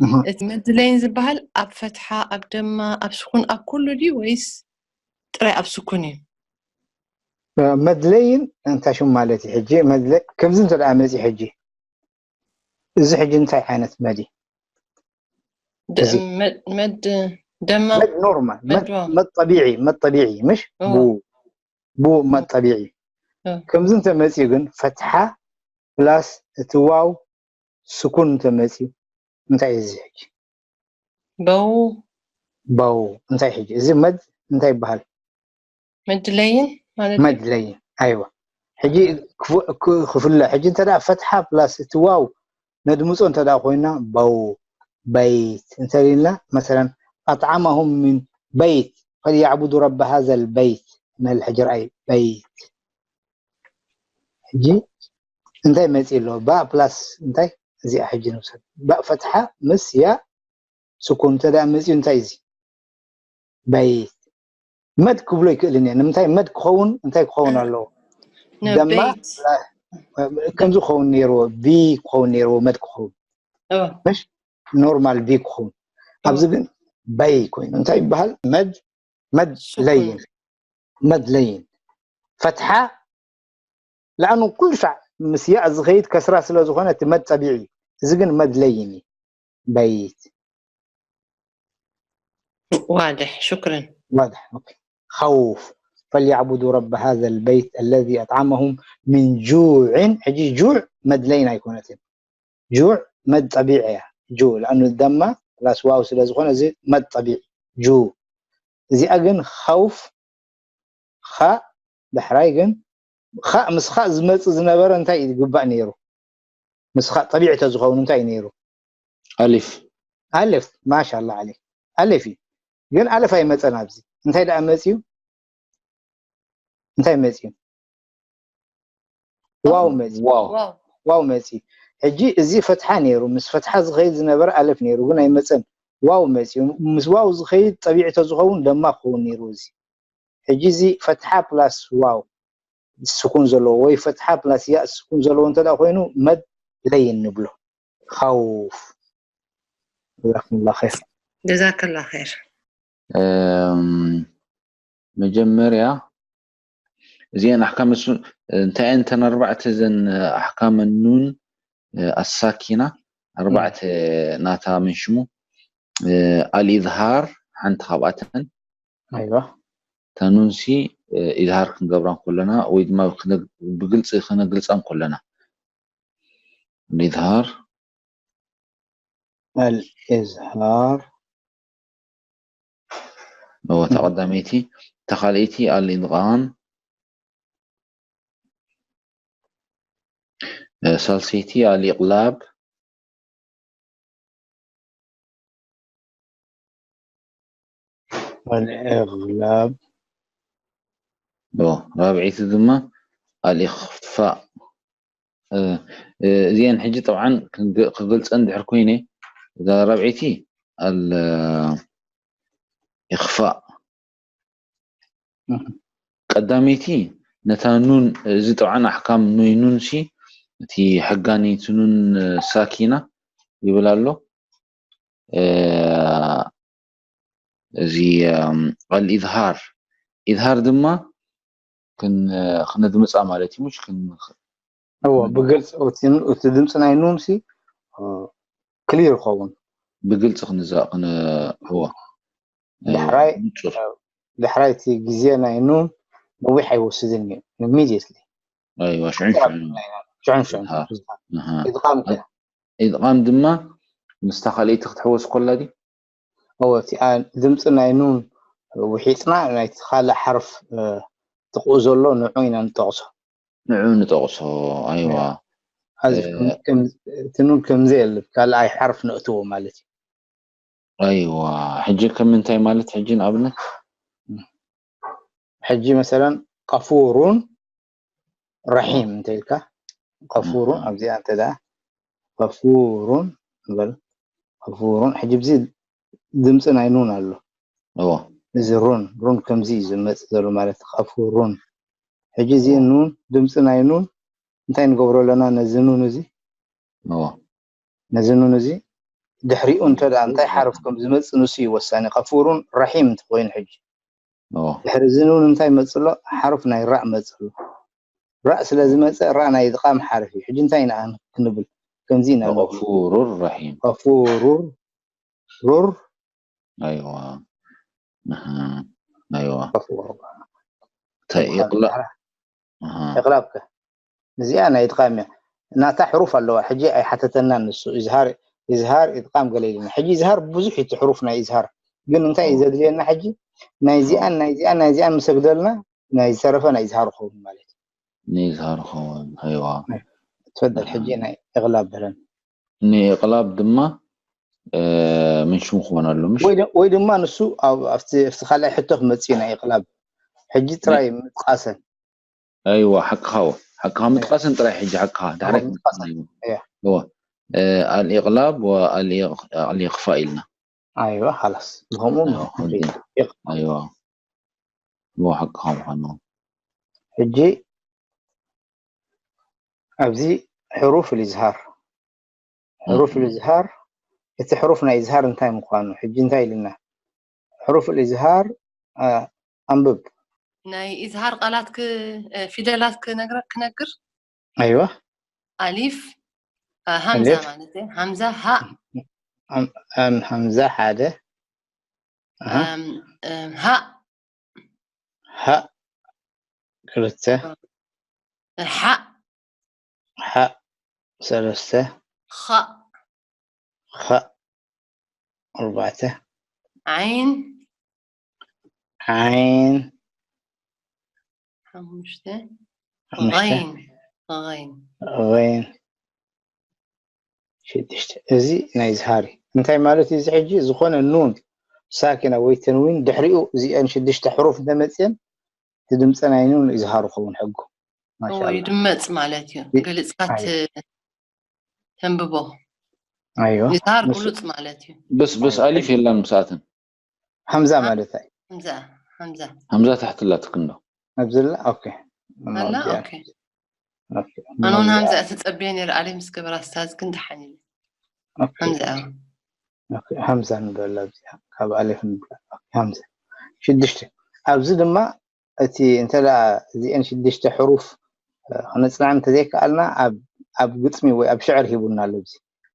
እህ። እቲ መድ ለይን ዝበሃል ኣብ ፈትሓ፣ ኣብ ደማ፣ ኣብ ስኩን፣ ኣብ ኩሉ ድዩ ወይስ ጥራይ ኣብ ስኩን እዩ? መድ ለይን እንታይ ሽሙ ማለት እዩ? ሕጂ መድ ለይ-፣ ከምዚ እንተ ደኣ መፂኡ ሕጂ፣ እዚ ሕጂ እንታይ ዓይነት መድ እዩ? ደ-፣ እዚ። መድ-፣ መድ ደማ መድ ኖርማል፣ መድ፣ መድ ዋው። መድ ጠቢዒ፣ መድ ጠቢዒ፣ ምሽ? እዎ። ቡ፣ ቡ መድ ጠቢዒ። እዎ። ከምዚ እንተ መፂኡ ግን ፈትሓ ፕላስ እቲ ዋው ስኩን እንተ መፂኡ እንታይ እዩ እዚ ሕጂ? በው በው እንታይ ሕጂ እዚ መድ እንታይ ይበሃል? መድለይን ማለት መድለይን ኣይዋ። ሕጂ ክፍ- ክ- ክፍለ ሕጂ እንተ ደኣ ፈትሓ ፕላስ እቲ ዋው ነድምፆ እንተ ደኣ ኮይና በው በይት እንተ ኢልና መሰለን ኣጥዓማሁም ምን በይት ፈልያዕቡዱ ረብ ሃዘ ልበይት መል ሕጂ ርኣይ በይት። ሕጂ እንታይ መፂ ኣሎ? ባእ ፕላስ እንታይ እዚኣ ሕጂ ንውሰድ። ባእ ፈትሓ ምስ ያ ስኩን እንተ ደኣ መፂኡ እንታይ እዚ በይት መድ ክብሎ ይክእልን እየ። ንምንታይ መድ ክኸውን እንታይ ክኸውን ኣለዎ? ደማ ነበይት ከምዚ ክኸውን ነይርዎ፣ ቢ ክኸውን ነይርዎ፣ መድ ክኸውን እወ፣ ኖርማል ቢ ክኸውን። ኣብዚ ግን በይ ኮይኑ እንታይ ይበሃል? መድ መድ ስኩን። ለይን መድ ለይን ፈትሓ ለኣኑ ኩሉ ሻዕ ምስ ያእ ዝኸይድ ከስራ ስለ ዝኾነ እቲ መድ ጠቢዒ እዩ። እዚ ግን መድ ለይን እዩ። በይት ዋድሕ ሽክርን واضح. أوكي. خوف. فليعبدوا رب هذا البيت الذي أطعمهم من جوع. ሕጂ ጁዕ መድለይን ኣይኮነትን። ጁዕ መድ ጠቢዕ እያ። ጁ ለኣኑ ደማ ፕላስ ዋው ስለ ዝኾነ እዚ መድ ጠቢዕ ጁ። እዚኣ ግን ኸውፍ ኻእ ዳሕራይ ግን ኻእ ምስ ኻእ ዝመጽእ ዝነበረ እንታይ እዩ ዝግባእ ነይሩ? ምስ ኻእ ጠቢዕ ተዝኸውን እንታይ እዩ ነይሩ? ኣሊፍ ኣልፍ ማሻላ ዓለይክ ኣልፍ እዩ። ግን ኣልፍ ኣይመጸን ኣብዚ እንታይ ደኣ መጽዩ? እንታይ መጽዩ? ዋው መጽዩ። ዋው ዋው ዋው መጽዩ። ሕጂ እዚ ፈትሓ ነይሩ ምስ ፈትሓ ዝኸይድ ዝነበረ ኣልፍ ነይሩ ግን ኣይመጸን። ዋው መጽዩ። ምስ ዋው ዝኸይድ ጠቢዕ ተዝኸውን ደማ ክኸውን ነይሩ። እዚ ሕጂ እዚ ፈትሓ ፕላስ ዋው ስኩን ዘለዎ ወይ ፈትሓ ፕላስ ያእ ስኩን ዘለዎ እንተ ደኣ ኮይኑ መድ ለይን ንብሎ። ኸውፍ ጀዛኩሙላ ኸይር። ጀዛከላ ኸይር። እም፣ መጀመርያ እዚአን ኣሕካም እሱ እንታይ እየን? እተን ኣርባዕተ እዘን ኣሕካም ኑን ኣሳኪና ኣርባዕተ ናታ ምን ሽሙ ኣልኢዝሃር ሓንቲ ካብኣተን ኣይዋ ታኑንሲ ኢዝሃር ክንገብራ እንከለና ወይ ድማ ክነ- ብግልፂ ክነግልፃ እንከለና ኢዝሃር ኣልኢዝሃር እወ፣ እታ ቀዳመይቲ። እታ ካልኣይቲ ኣልኢድቃም፣ ሳልሰይቲ ኣልኢቅላብ፣ ኣልኢቅላብ እወ፣ ራብዐይቲ ድማ ኣልኢኽፋእ። እ፣ እ፣ እዚአን ሕጂ ጠብዓን ክንግ- ክገልፀን ድሕር ኮይነ እዛ ራብዐይቲ ኣል ኢኽፋእ እህ። ቀዳመይቲ ነታ ኑን እዚ ጠብዓን ኣሕካም ኑይ ኑን ሲ እቲ ሕጋኒ እቲ ኑን ሳኪና ይብል ኣሎ። እ፣ እዚ ኣልኢዝሃር ኢዝሃር ድማ ክን- ክነድምፃ ማለት እዩ። ምሽ ክን- እዎ ብግልፂ እቲ ድምፂ ናይ ኑን ሲ ክሊር ይኸውን። ብግልፂ ክንዛእ ክነህዎ ዳሕራይ ንፁር ዳሕራይ እቲ ግዜ ናይ ኑን ነዊሕ ኣይወስድን እዩ። ኢሚድየትሊ ኣይዋ ሽዑን ሽዑን ሽዑን ሽዑን ኣሃ። ኣሃ። ኢድቃም ከ ኢድቃም ድማ ምስታ ካልኣይቲ ክትሕወስ ኮላ ድዩ? እዎ እቲ ድምፂ ናይ ኑን ውሒፅና ናይቲ ካልእ ሓርፍ ጥቕኡ ዘሎ ንዑ ኢና ንጠቕሶ። ንዑ ንጠቕሶ። ኣይዋ እዚ እ- ከም- ከም- እቲ ኑን ከምዚ የለ ካልኣይ ሓርፍ ነእትዎ ማለት እዩ። ኣይዋ ሕጂ ከም ምንታይ ማለት ሕጂ ንኣብነት ሕጂ መሰለን ቀፉሩን ረሒም እንተ ኢልካ ቀፉሩን ኣብዚኣ እንተ ደኣ ቀፉሩን ንበል ቀፉሩን ሕጂ ብዚ ድምፂ ናይ ኑን ኣሎ እዎ እዚ ሩን ሩን ከምዚ እዩ ዝመፅእ ዘሎ ማለት ቀፉሩን ሕጂ እዚ ኑን ድምፂ ናይ ኑን እንታይ ንገብሮ ኣለና ነዚ ኑን እዚ እዎ ነዚ ኑን እዚ ድሕሪኡ እንተ ደኣ እንታይ ሓርፍ ከም ዝመፅእ ንሱ እዩ ወሳኒ ቀፉሩን ረሒም እንተኮይኑ ሕጂ እዎ ድሕሪ እዚ ኑን እንታይ መፅሎ ሓርፍ ናይ ራእ መፅሎ ራእ ስለ ዝመፀ ራእ ናይ ድቃም ሓርፍ እዩ ሕጂ እንታይ ኢና ክንብል ከምዚ ኢና ንብል غفور رحيم غفور ሩር ኣይዋ ኣሃ። ኣይዋ غفور እንታይ ኢቕላእ ኣሃ። ኢቕላብ ከ እዚኣ ናይ ድቃም እያ ናታ ሕሩፍ ኣለዋ ሕጂ ኣይሓተተናን ንሱ ኢዝሃር ኢዝሃር፣ ኢድቃም ገለ ኢልና። ሕጂ ኢዝሃር ብዙሕ እዩ እቲ ሕሩፍ ናይ ኢዝሃር። ግን እንታይ እዩ ዘድልየና ሕጂ? ናይዚኣን፣ ናይዚኣን፣ ናይዚኣን ምስ ኣግደልና ናይ ዝተረፈ ናይ ኢዝሃር ይኸውን ማለት እዩ። ንኢዝሃር ይኸውን። ኣይዋ። ትፈደል ሕጂ ናይ ኢቕላብ በለን። ንኢቕላብ ድማ፣ እ፣ ምን ሽሙ ክኾን ኣሎ፣ ምሽ? ወይ ድ-፣ ወይ ድማ ንሱ ኣብ፣ ኣብቲ፣ ኣብቲ ካልኣይ ሕቶ ክመጽእ እዩ ናይ ኢቕላብ። ሕጂ ጥራይ ምጥቃሰን። ኣይዋ፣ ሓቅኻ፣ ሓቅኻ ምጥቃሰን ጥራይ ሕጂ ሓቅኻ። ድሕሪ ምጥቃሰን። እያ። እዋ። እ፣ ኣልኢቕላብ ወኣልኢቕ-፣ ኣልኢኽፋእ ኢልና። ኣይዋ፣ ሓላስ። ብኸምኡ ኣይዋ፣ ሕጂ። ኣይዋ። እዋ፣ ሓቅኻ ምዃኑ። ሕጂ ኣብዚ ሕሩፍ ልዝሃር፣ ሕሩፍ እም። ልዝሃር፣ እቲ ሕሩፍ ናይ ኢዝሃር እንታይ ምዃኑ፣ ሕጂ እንታይ ኢልና? ሕሩፍ ልዝሃር፣ አ፣ ኣንብብ። ናይ ኢዝሃር ቃላት ክ-፣ እ፣ ፊደላት ክነግረ-፣ ክነግር። ኣይዋ። ኣሊፍ፣ እ፣ ሃምዛ ኣሊፍ። ማለት እዩ። ሃምዛ፣ ሃእ። ኣም-፣ ኣም-፣ ሃምዛ ሓደ። ኣሃ። እም፣ እም፣ ሃእ። ሃእ ክልተ። ሓእ። ሓእ ሰለስተ። ኻእ። ኻእ ኣርባዕተ። ዓይን። ዓይን ሓሙሽተ። ሓሙሽተ። ኸይን። ኸይን። ኸይን ሽዱሽተ። እዚ ናይ ኢዝሃር እዩ። እንታይ ማለት እዩ? እዚ ሕጂ ዝኾነ ኑን ሳኪና ወይ ተንዊን ድሕሪኡ እዚአን ሽዱሽተ ሕሩፍ እንተመፅየን እቲ ድምፂ ናይ ኑን ኢዝሃር ይኸውን ሕጉ። እዎ፣ ማሻኣላ። ይድመፅ ማለት እዩ። ይ-፣ ገሊፅካ ኣይ። ት-፣ ተንብቦ። ኣይዋ። ኢዝሃር ንሱ ግሉፅ ማለት እዩ። ብስ፣ ብስ ኣሊፍ የለን ምስኣትን። ሃምዛ ሃ? ማለት እዩ። ሃምዛ፣ ሃምዛ። ሃምዛ ታሕቲ ኣላትክ እንዶ። ኣብዚ ኣላ? ኦኬ። ኣላ? ኣብዚኣ። ኦኬ። ኦኬ። ኣነ እውን ኣብዚኣ። ሃምዛ እየ ተፀብየ ነይረ፣ ኣሊፍ ምስ ገበራ ስታዝ ግን ደሓን ኢለ። ኦኬ። ሃምዛ እያ። ኦኬ። ሃምዛ ንብላ ኣብዚኣ። ካብ ኣሊፍ ንብላ። ኦኬ። ሃምዛ። ሽዱሽተ። ኣብዚ ድማ እቲ እንተ ደኣ እዚአን ሽዱሽተ ሕሩፍ፣ እ፣ ክነጽንዐን እንተዘይከኣልና ኣብ፣ ኣብ ግጥሚ ወይ ኣብ ሽዕር ሂቡና ኣሎ። እዚ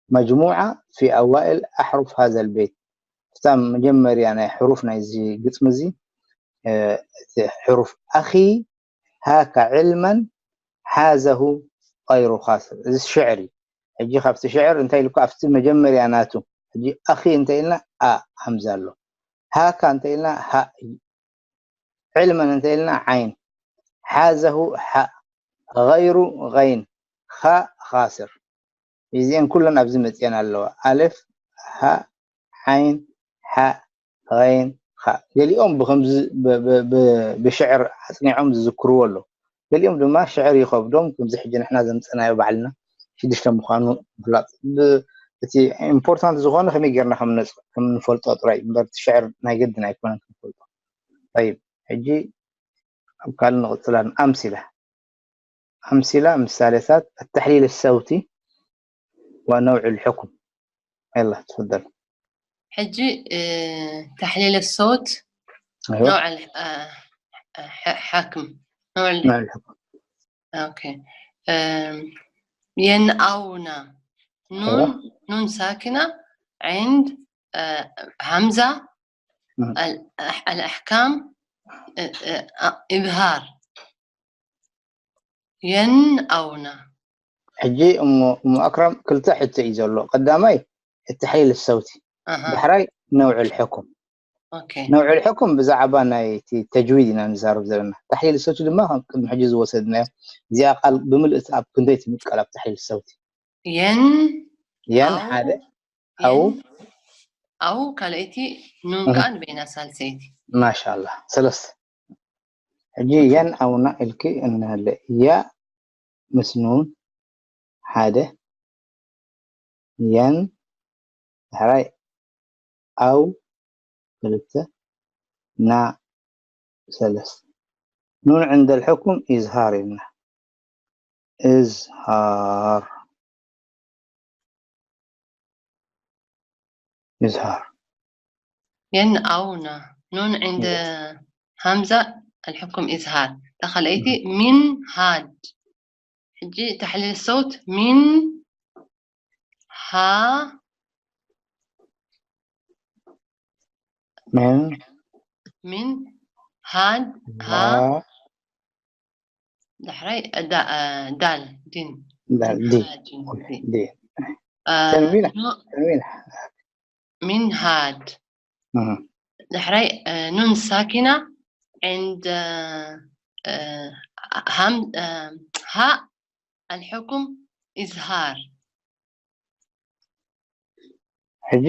መጅሙዓ ፊ ኣዋኢል ኣሕሩፍ ሃዘል ቤት። እታ መጀመርያ ናይ ሕሩፍ ናይዚ ግጥሚ እዚ፣ እ፣ እቲ ሕሩፍ ኣኺ ሃካ ዕልመን ሓዘሁ ቐይሩ ኻስር። እዚ ሽዕር እዩ። ሕጂ ካብቲ ሽዕር እንታይ ኢልኩ? ኣብቲ መጀመርያ ናቱ። ሕጂ ኣኺ እንተ ኢልና ኣ ሃምዛ ኣሎ። ሃካ እንተ ኢልና ሃ እዩ። ዕልመን እንተ ኢልና ዓይን። ሓዘሁ ሓእ። ቐይሩ ቐይን። ኻእ ኻስር። እዚአን ኩለን ኣብዚ መፅየን ኣለዋ። ኣልፍ፣ ሃእ፣ ዓይን፣ ሓእ፣ ቐይን፣ ኻእ። ገሊኦም ብኸምዚ ብ-፣ ብ-፣ ብ-፣ ብሽዕር ኣፅኒዖም ዝዝክርዎ ኣለዉ። ገሊኦም ድማ ሽዕር ይኸብዶም፣ ከምዚ ሕጂ ንሕና ዘምፀናዮ ባዕልና ሽዱሽተ ምዃኑ ምፍላጥ። ብ-፣ እቲ ኢምፖርታንት ዝኾነ ከመይ ጌርና ከም ነፅ-፣ ከም ንፈልጦ ጥራይ እምበር፣ እቲ ሽዕር ናይ ግድን ኣይኮነን ክንፈልጦ። ጠይብ፣ ሕጂ ኣብ ካልእ ንቕፅል። ኣምሲላ። ኣምሲላ፣ ምሳሌታት፣ التحليل الصوتي ونوع الحكم. يلا، تفضل. ሕጂ፣ እ፣ ተሕሊል ሶት أيوة. نوع ال-، እ፣ ሐ-፣ ሓክም። نوع ال-، نوع الحكم. ኦኬ። እም፣ የንኣውና። ኑን፣ أيوة. ኑን ሳኪና፣ عند፣ እ፣ ሃምዛ፣ مم. ال-، ኣሕ-፣ الأحكام، እ፣ እ፣ ኣ-፣ إظهار። የንኣውና። ሕጂ እሞ፣ እሞ ኣክራም ክልተ ሕቶ እዩ ዘሎ። ቀዳማይ التحليل الصوتي. ኣሃ፣ ዳሕራይ نوع الحكم. ኦኬ። نوع الحكم ብዛዕባ ናይ እቲ ተጅዊድ ኢና ንዛረብ ዘለና። ተሕሊል ሰውቲ ድማ ከም ቅድሚ ሕጂ ዝወሰድናዮ። እዚኣ ቃል ብምልእቲ ኣብ ክንደይ ትምቀል ኣብ ተሕሊል ሰውቲ? የን፣ የን ኣው፣ ሓደ፣ የን፣ ኣው። ኣው ካልኣይቲ፣ ኑን እህ። ከዓ ንበይና ሳልሰይቲ። ማሻላ። ሰለስተ። ሕጂ የን ኣውና ኢልኪ እንሃለ። ያ ምስ ኑን ሓደ፣ የን ዳሕራይ ኣው ክልተ፣ ና ሰለስተ። ኑን ዕንደል ሕኩም ኢዝሃር ኢልና። እዝሃር። እዝሃር። የን ኣውና። ኑን ዕንደ ሃምዛ ኣልሕኩም ኢዝሃር። ተኸለይቲ ሚን ሃድ። ሕጂ ተሕሊል ሰውት ሚን ሃ ምን ሚን ሃድ ሃ ሃ ዳሕራይ ዳ-፣ ዳል ዲን። ዳል ዲ። ሃ ዲን። ዲ። አ፣ ተንዊን ኑ- ተንዊን ሚን ሃድ እህ። ድሕራይ እ፣ ኑን ሳኪና ዕንድ እ፣ ሃም እ፣ ሃ ኣልሕኩም ኢዝሃር ሕጂ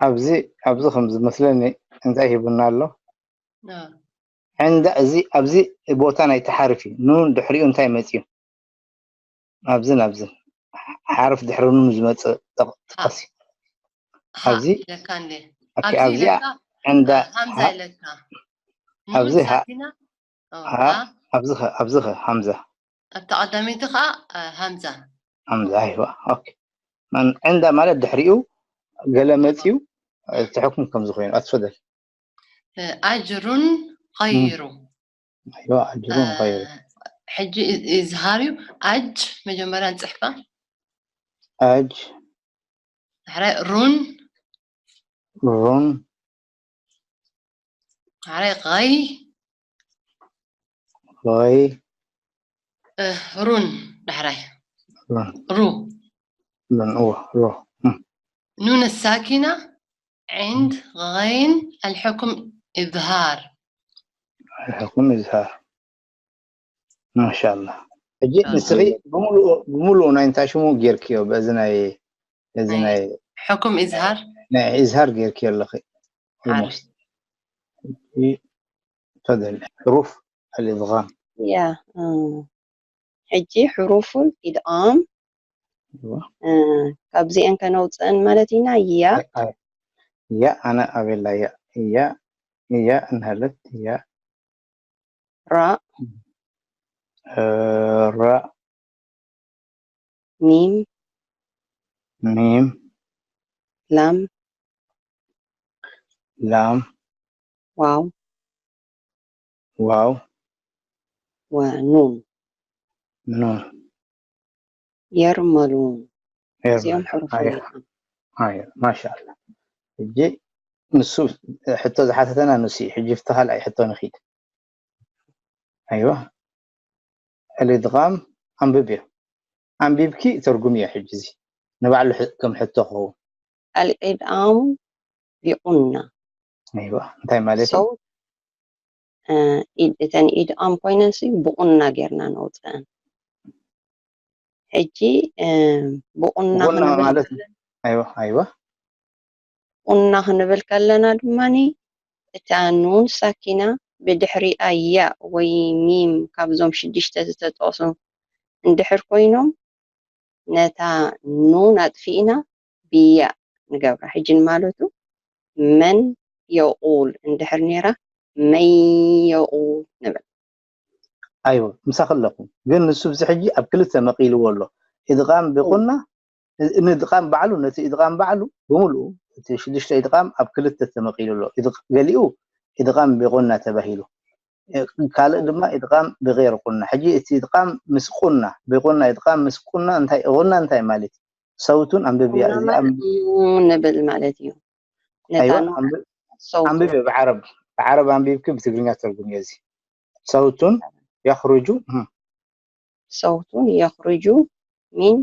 ኣብዚ ኣብዚ ከም ዝመስለኒ እንታይ ሂቡና ኣሎ? እ፣ ዕንዳ እዚ ኣብዚ ቦታ ናይቲ ሓርፍ እዩ። ኑን ድሕሪኡ እንታይ መፅዩ? ኣብዝን ኣብዝን ሓርፍ ድሕሪ ኑን ዝመፅእ ጠቕ- ጥቀስ እዩ። ሃ ኣብዚ ኢለካ እንዴ ኦኬ፣ ኣብዚ ኣብዚኣ ኢለካ ዕንዳ እ፣ ሃምዛ ሃ- ኢለካ ኣብዚ ኑን ሃ- ሳኪና ኦ፣ ሃ ሃ ኣብዚ ኸ ኣብዚ ኸ ሃምዛ ኣብታ ቀዳመይቲ ከዓ እ፣ ሃምዛ ሃምዛ ኣይዋ ኦኬ። መን ዕንዳ ማለት ድሕሪኡ ገለ መፅዩ እቲ ሕኩም ከም ዝኾይኑ ኣትፈደል እ፣ ኣጅሩን ኸይሩ ኣይዋ ኣጅሩን ኸይሩ ሕጂ ኢዝሃር እዩ። ኣጅ መጀመርያ ንፅሕፋ ኣጅ ድሕራይ ሩን ሩን ድሕራይ ኸይ ወይ እ፣ ሩን ድሕራይ ሩን ሩ ሩን እዎ ሩ ኑን ሳኪና ዕንድ غين ኣልሕኩም ኢዝሃር ሕኩም ይዝሃር ማሻላ። ሕጂ ንስኺ ብምሉኡ ናይ እንታይ ሽሙ ጌርክዮ? በዚ ናይ እዚ ናይ ሕኩም ኢዝሃር ናይ ኢዝሃር ጌርክዮ ኣለኺ። ሓርሽ ፈደል ሕሩፍ ኣልኢድጋም ያ ሕጂ ሕሩፉል ኢድቃም ካብዚአን ከነውፅአን ማለት ኢና። ያ ያ ኣነ ኣቤላ ያ ያ ያ እንሃለት ያ ራ ራ ሚም ሚም ላም ላም ዋው ዋው ወኑን ኑን የርመሉን ሄር እዚኦም ሕሩፍ ኣየ ኢድቃም። ኣየ ማሻኣላ። ሕጂ ንሱ ሕቶ ዝሓተተና ንሱ እዩ። ሕጂ ፍቲ ካልኣይ ሕቶ ንኺድ። ኣይዋ ኣልኢድጋም ኣንብብዮ። ኣንቢብኪ ተርጉምዮ። ሕጂ እዚ ንባዕሉ ሕ- ከም ሕቶ ክኸውን። ኣልኢድቃሙ ቢቁና ኣይዋ እንታይ ማለት እዩ? ሰው እተን ኢድቃም ኮይነን ሲ ብቁና ጌርና ነውፅአን። ሕጂ ብቁና ቁና ክንብል ማለት ከለና ኣይዋ ኣይዋ ቁና ክንብል ከለና ድማኒ እታ ኑን ሳኪና ብድሕሪኣ ያእ ወይ ሚም ካብዞም ሽዱሽተ ዝተጠቕሱ እንድሕር ኮይኖም ነታ ኑን ኣጥፊእና ብያእ ንገብራ። ሕጂ ንማለቱ መን የቁል እንድሕር ነይራ መን የቁል ንብል። ኣይወ ምሳኺ ኣለኹ። ግን ንሱ ብዚ ሕጂ ኣብ ክልተ መቒልዎ ኣሎ። ኢድቃም ብቁና ንድቃም ባዕሉ ነቲ ኢድቃም ባዕሉ ብምሉኡ እቲ ሽዱሽተ ኢድቃም ኣብ ክልተ ተመቒሉ ኣሎ። ኢድቅ- ገሊኡ ኢድቃም ብቁና ተባሂሉ፣ ካልእ ድማ ኢድቃም ብገይር ቁና። ሕጂ እቲ ኢድቃም ምስ ቁና ብቁና ኢድቃም ምስ ቁና እንታይ ቁና እንታይ ማለት እዩ? ሰውቱን ኣንብብያ ቁና እዚ ማለት ኣንብ- ኑ ንብል ማለት እዩ። ነታ ኣይዋ ኑ ኣንብ- ሰውቱ ኣንብብዮ ብዓረብ ብዓረብ ኣንቢብኪ ብትግርኛ ተርጉምዮ። እዚ ሰውቱን የኽርጁ እህ፣ ሰውቱን የኽርጁ ሚን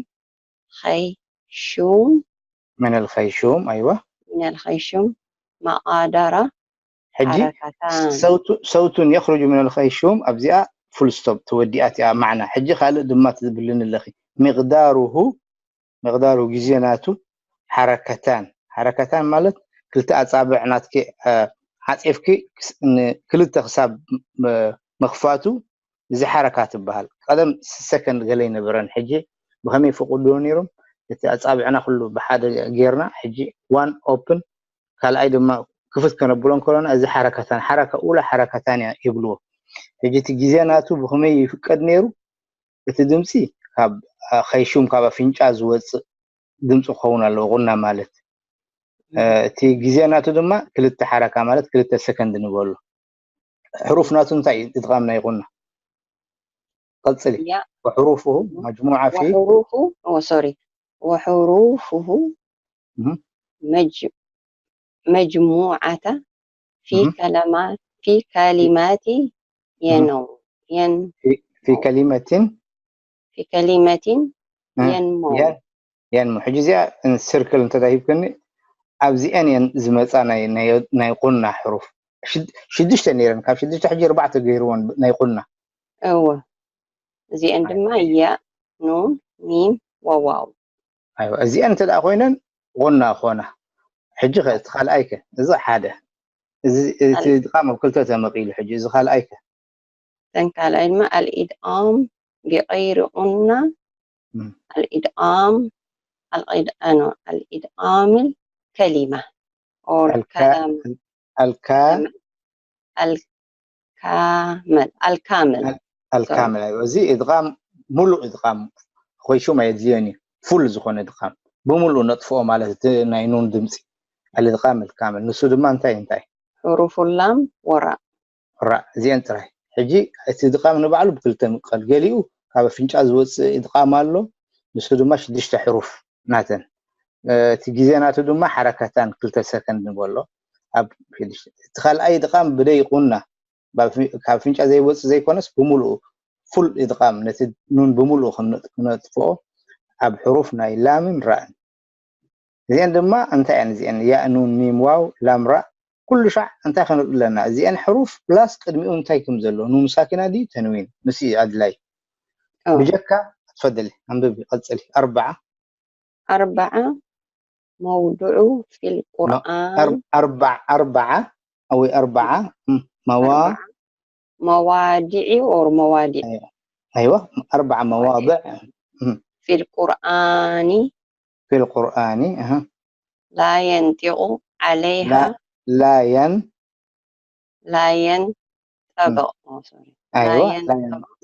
ኸይሹም መነል ኸይሹም ኣይዋ ሚነል ኸይሹም መቃዳራ ሕጂ ሓረካታን ሰውቱ- ሰውቱን የኽርጁ ሚነል ኸይሹም ኣብዚኣ ፉል ስቶፕ ተወዲኣት እያ ማዕና። ሕጂ ካልእ ድማ ትብልኒ ኣለኺ ሚቅዳሩሁ ሚቅዳሩ ግዜ ናቱ ሓረከታን ሓረከታን ማለት ክልተ ኣጻብዕ ናትኪ እ፣ ዓጺፍኪ ክስ- ን- ክልተ ክሳብ ም- ምኽፋቱ እዚ ሓረካ ትበሃል። ቀደም ሰከንድ ገለ ይነበረን ሕጂ ብኸመይ ይፍቅድዎ ነይሮም? እቲ ኣጻብዕና ኩሉ ብሓደ ጌርና ሕጂ ዋን ኦፕን ካልኣይ ድማ ክፍት ከነብሎ እንከሎና እዚ ሓረከታን ሓረካ ኡላ ሓረከታን እያ ይብልዎ። ሕጂ እቲ ግዜ ናቱ ብኸመይ ይፍቀድ ነይሩ? እቲ ድምፂ ካብ ኸይሹም ካብ ኣፍንጫ ዝወፅእ ድምፂ ክኸውን ኣለዎ ቁና ማለት። እቲ ግዜ ናቱ ድማ ክልተ ሓረካ ማለት ክልተ ሰከንድ ንበሎ። ሕሩፍ ናቱ እንታይ እዩ? ኢድቃም ናይ ቁና ቀፅሊ ያ وحروفه مجموعة في وحروفه ኦ ሶሪ وحروفه مهم. مج مجموعة في مهم. كلمات في كلمات ينو ين في في كلمة في كلمة ها، ينمو ين- ያን ሕጂ እዚኣ ስርክል እንተዳሂብክኒ ኣብዚአን እየን ዝመፃ ናይ ናይ ናይ ቁና ሕሩፍ ሽድ- ሽዱሽተ ነይረን ካብ ሽዱሽተ ሕጂ ኣርባዕተ ገይርዎን ናይ ቁና እወ እዚአን ድማ ያ ኑን ሚም ወዋው ኣይዋ እዚአን እንተ ደኣ ኮይነን ቁና ኮና ሕጂ ኸ እቲ ካልኣይ ከ እዚ ሓደ እዚ እቲ ድቓም ኣብ ክልተ ተመቒሉ ሕጂ እዚ ካልኣይ ከ እተን ካልኣይ ድማ ኣልኢድኣም ቢቀይሪ ቁና እም። ኣልኢድኣም ኣልኢድኣኖ ኣልኢድኣምል ከሊማ ኦር ኣልካ- ከላም ኣልካ ኣልካመል ኣልካመል ኣልካመል ኣይዋ እዚ ኢድቓም ሙሉእ ኢድቓም ኮይሹም ኣየድልዮን እዩ ፉል ዝኾነ ኢድቓም ብምሉእ ነጥፍኦ ማለት እቲ ናይ ኑን ድምፂ ኣልድቓም ኣልካመል ንሱ ድማ እንታይ እንታይ ሕሩፉላም ወራ ራ እዚአን ጥራይ ሕጂ እቲ ኢድቓም ንባዕሉ ብክልተ ምቀል ገሊኡ ካብ ኣፍንጫ ዝወፅእ ኢድቓም ኣሎ ንሱ ድማ ሽዱሽተ ሕሩፍ ናተን እቲ ግዜ ናቱ ድማ ሓረካታን ክልተ ሰከንድ ንበሎ ኣብ ሽዱሽተ እቲ ካልኣይ ኢድቓም ብደይ ቁና ካብ ኣፍንጫ ዘይወፅእ ዘይኮነስ ብምሉኡ ፉል ኢድቓም ነቲ ኑን ብምሉኡ ክነጥፍኦ ኣብ ሕሩፍ ናይ ላምን ራእን እዚአን ድማ እንታይ እየን እዚአን ያእ ኑን ሚም ዋው ላም ራእ ኩሉ ሻዕ እንታይ ከነብለና እዚአን ሕሩፍ ፕላስ ቅድሚኡ እንታይ ከም ዘሎ ኑን ሳኪና ድዩ ተንዊን ምስ ኣድላይ ብጀካ ትፈደሊ ኣንብቢ ቀፅሊ ኣርባዓ ኣርባዓ መውድዑ ፊል ቁርኣን ኣርባዓ ኣርባዓ ወይ ኣርባዓ መዋ መዋዲዒ ኦር መዋዲዕ ኣይዋ ኣርባዓ መዋድዕ ፊል ቁርኣኒ ፊል ቁርኣኒ ላ የንጢቁ ዓለይሃ ላየን ላየን ጠበቅ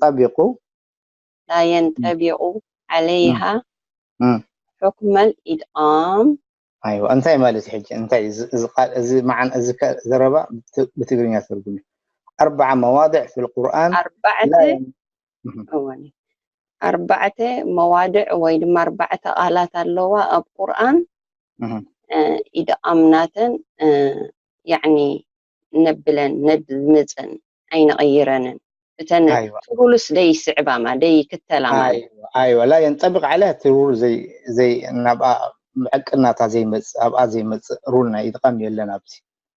ጠቢቁ ላየን ጠቢቁ ዓለይሃ ሕክመል ኢድኣም ኣይዋ እንታይ ማለት ሕጂ እንታይ እዚ መዓን እዚ ዘረባ ብትግርኛ ትርጉም ኣርባዓ መዋድዕ ፊ ልቁርኣን ኣርባዕተ ኣርባዕተ መዋድዕ ወይ ድማ ኣርባዕተ ቃላት ኣለዋ ኣብ ቁርኣን ኢድኣም ናተን ያዕኒ ነብለን ነድምፅን ኣይንቕይረንን እተን ትሩልስ ደይ ስዕባማ ደይ ክተላማ ኣይዋ ላ የንጠብቅ ዓለ ትሩል ዘይ ናብኣ ዕቅናታ ዘይመፅእ ኣብኣ ዘይመፅእ ሩል ናይ ኢድቃም የለን ኣብዚ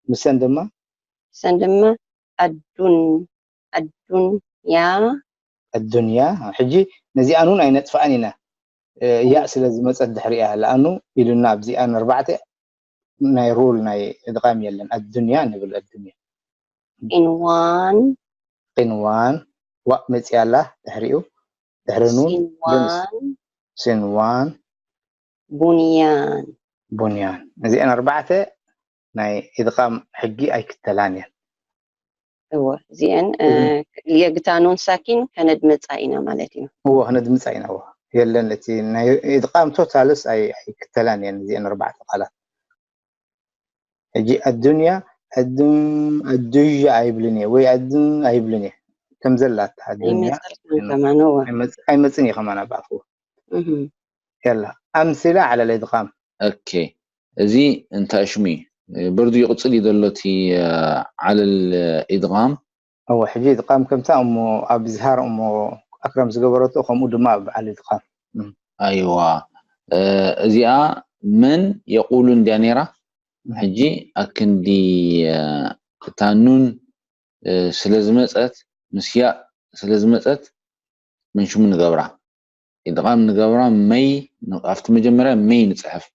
ምሰን ድማ ምሰን ድማ ኣዱን ኣዱንያ ኣዱንያ ሕጂ ነዚኣን እውን ኣይነጥፍኣን ኢና ያእ ስለ ዝመፀት ድሕሪያ ለኣኑ ኢሉና ኣብዚኣን ኣርባዕተ ናይ ሩል ናይ ኢድቃም የለን ኣዱንያ ንብል ኣዱንያ ቂንዋን ቂንዋን ዋእ መፅያ ኣላ ድሕሪኡ ድሕሪ ኑን ሲንዋን ሲንዋን ቡንያን ቡንያን እዚአን ኣርባዕተ ናይ ኢድቃም ሕጊ ኣይክተላን እየን እወ እዚአን የግታ ኑን ሳኪን ከነድምፃ ኢና ማለት እዩ እወ ከነድምፃ ኢና እወ የለን እቲ ናይ ኢድቃም ቶታልስ ኣይክተላን እየን እዚአን ኣርባዕተ ቃላት ሕጂ ኣዱንያ ኣዱያ ኣይብልን እየ ወይ ኣዱን ኣይብልን እየ ከም ዘላት ኣዱንያ ከማን እወ ኣይመፅን እየ ከማን ኣብ ኣፉ የላ ኣምሲላ ዓለል ኢድቃም ኦኬ እዚ እንታይ ሽሙ እዩ ብርዱ ይቕፅል እዩ ዘሎ እቲ ዓለል ኢድቃም እወ ሕጂ ኢድቃም ከምታ እሞ ኣብ ዝሃር እሞ ኣክረም ዝገበረቶ ከምኡ ድማ ኣብ ዓል ኢድቃም ኣይዋ እዚኣ መን የቁሉ እንድያ ነይራ ሕጂ ኣክንዲ እታ ኑን ስለ ዝመፀት ምስ ያእ ስለ ዝመፀት መንሽሙ ንገብራ ኢድቃም ንገብራ መይ ኣብቲ መጀመርያ መይ ንፅሕፍ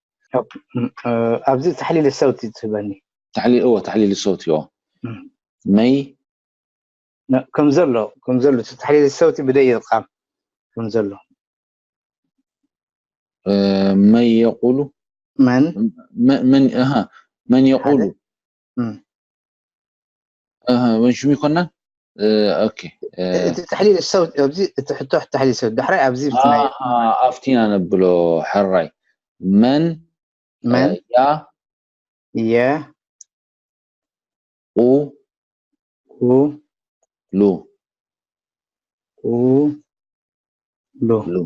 ኣብዚ ተሕሊል ሰውቲ ትህበኒ ተሕሊል እዎ ተሕሊል ሰውቲ እዎ መይ ከም ዘሎ ከም ዘሎ እቲ ተሕሊል ሰውቲ ብደይ ኢድቃም ከም ዘሎ መን የቁሉ መን መን መን የቁሉ መን ሽሙ ይኮና ኦኬ እቲ ተሕሊል ሰውት ኣብዚ እቲ ሕቶ ተሕሊል ሰውት ዳሕራይ ኣብዚ ኣብቲና ነብሎ ሕራይ መን መን ያ የ ቁ ቁ ሉ ቁ ሉ ሉ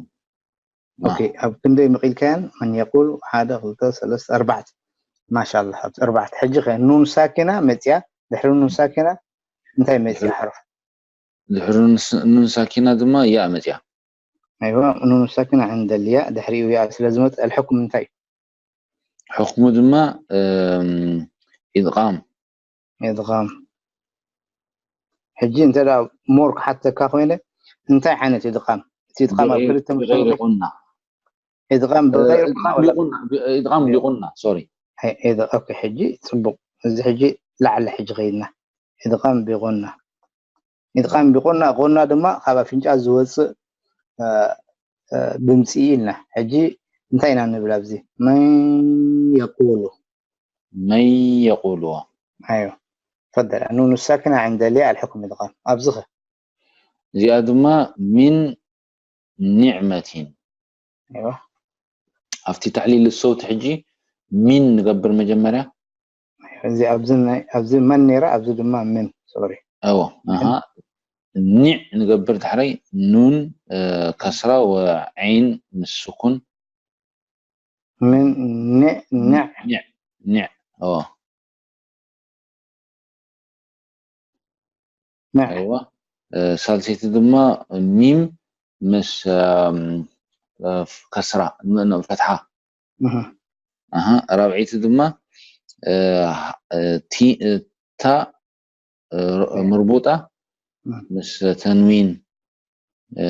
ኦኬ ኣብ ክንደይ መቒልካያን መን የቁል ሓደ ክልተ ሰለስተ ኣርባዕተ ማሻላ ኣብቲ ኣርባዕተ ሕጂ ከ ኑን ሳኪና መፅያ ድሕሪ ኑን ሳኪና እንታይ መፅያ ሓርፍ ድሕሪ ኑን ሳኪና ድማ ያ መፅያ ኣይዋ፣ ኑን ሳኪና ዕንደ ልያ ድሕሪኡ ያ ስለ ዝመጽእ ኣልሕኩም እንታይ እዩ? ሕክሙ ድማ እም፣ ኢድቃም ኢድቃም። ሕጂ እንተ ደኣ ሞር ክሓተካ ኮይነ እንታይ ዓይነት ኢድቃም? እቲ ኢድቃም ኣብ ክልተ ብغير غنة ኢድቃም ብغير غنة ኢድቃም ወላ ቢغنة ኢድቃም ቢغنة ሶሪ ኦኬ። ሕጂ ጽቡቅ፣ እዚ ሕጂ ላዕሊ ሕጂ ከይድና ኢድቃም ቢغنة። ኢድቃም ቢغنة፣ غنة ድማ ካብ ኣፍንጫ ዝወፅእ እ፣ እ፣ ድምፂ ኢልና። ሕጂ እንታይ ኢና ንብል ኣብዚ? መን የቁሉ መን የቁልዎ ኣዮ ፈደላ ኑን ሳኪና ዕንደ ልያ ኣልሕኩም ኢድቃም። ኣብዚ ኸ እዚኣ ድማ ሚን ኒዕመቲን ኣይዋ ኣብቲ ተሕሊል ሰውት ሕጂ ሚን ንገብር መጀመርያ እዚ ኣብዚ ናይ ኣብዚ መን ነይራ፣ ኣብዚ ድማ ምን። ሶሪ እዎ ኣሃ ኒዕ ንገብር ድሕረይ ኑን እ፣ ከስራ ወዐይን ምስ ስኩን ምን ንዕ ንዕ ኒዕ ኒዕ እዎ ንዕ እዎ እ፣ ሳልሰይቲ ድማ ሚም ምስ እም፣ እ፣ ከስራ ም- ፈትሓ እህ፣ ኣሃ ራብዐይቲ ድማ እ፣ እ፣ ቲ- እ፣ ታ እ፣ ር- ምርቡጣ እህ። ምስ ተንዊን እ፣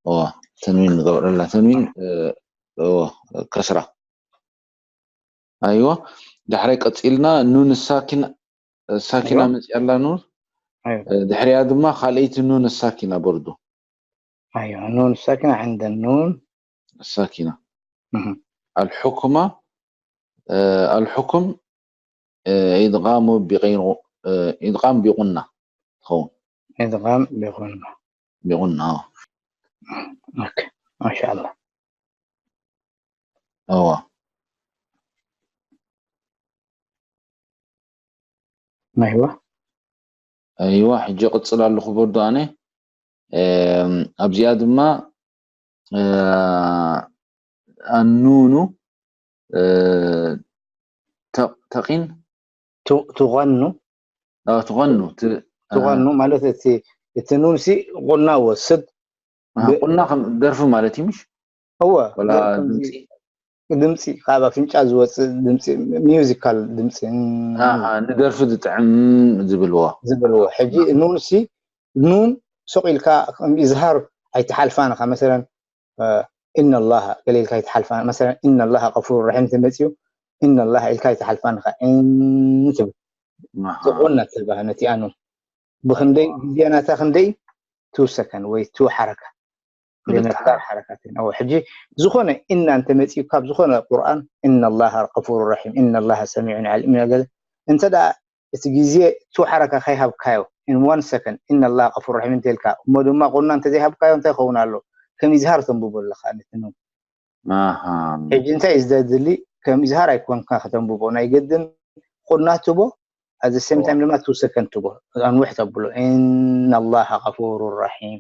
እዎ ተንዊን ንገብረላ ተንዊን እ፣ እዎ ከስራ ኣይዋ ዳሕራይ ቀፂልና ኑን ሳኪና ሳኪና ኣይዋ። መፅኣላ ኑን ኣይዋ እ፣ ድሕሪያ ድማ ካልኣይቲ ኑን ሳኪና በርዱ ኣይዋ ኑን ሳኪና ዕንደ ኑን ሳኪና እህ፣ ኣልሑክማ እ፣ ኣልሑኩም እ፣ ኢድቃሙ ቢቀይሩ እ፣ ኢድቃም ቢቁና ትኸውን ኢድቃም ቢغنة ቢቁና ኦኬ ማሻኣላ እዋ ኣይዋ ኣይዋ ሕጂ ቅፅል ኣለኹ በርዱ ኣነ እም፣ ኣብዚኣ ድማ እ፣ ኣኑኑ እ፣ ተ- ተቂን ቱ- ትغኑ እ፣ ትቐኑ ት- እ፣ ትغኑ ማለት እቲ እቲ ኑን ሲ غنة ወስድ ኣሃ፣ ቁና ከም ደርፊ ማለት እዩ ምሽ እወ ወላ ከምዚ ድምፂ ድምፂ ካብ ኣፍንጫ ዝወፅእ ድምፂ ሚውዚካል ድምፂ ን- ኣሃ፣ ንደርፊ ዝጥዕም ዝብልዎ ዝብልዎ ሕጂ ኑን ሲ ኑን ሱቕ ኢልካ ከም ኢዝሃር ኣይትሓልፋን ኢኻ መሰለን إن الله ገለ ኢልካ ኣይትሓልፋን መሰለን إن الله غفور رحيم ተመፅኡ إن الله ኢልካ ኣይትሓልፋን ኢኻ ን ትብል ኣሃ፣ ትቑና ትልባሃ ነቲ ኣኑን ብክንደይ ግዜ ናታ ክንደይ ቱ ሰከንድ ወይ ቱ ሓረካ ክልተ ብመቅዳር ሓረካትን ኦ ሕጂ ዝኾነ እና እንተመፂኡ ካብ ዝኾነ ቁርኣን إن الله غفور رحيم إن الله سميع عليم ገለ እንተ ደኣ እቲ ግዜ ቱ ሓረካ ከይሃብካዮ in one second إن الله غفور رحيم እንተልካ እሞ ድማ ቁና እንተዘይሃብካዮ እንታይ ይኸውን ኣሎ ከም ኢዝሃር ተንብቦ ኣለካ ነቲ ኑን ኣሃ፣ ሕጂ እንታይ እዩ ዘድሊ ከም ኢዝሃር ኣይኮንካ ከተንብቦ ናይ ግድን ቁና ትቦ at the same time ድማ ቱ ሰከንድ ትቦ ኣንውሕ ተብሎ إن الله غفور رحيم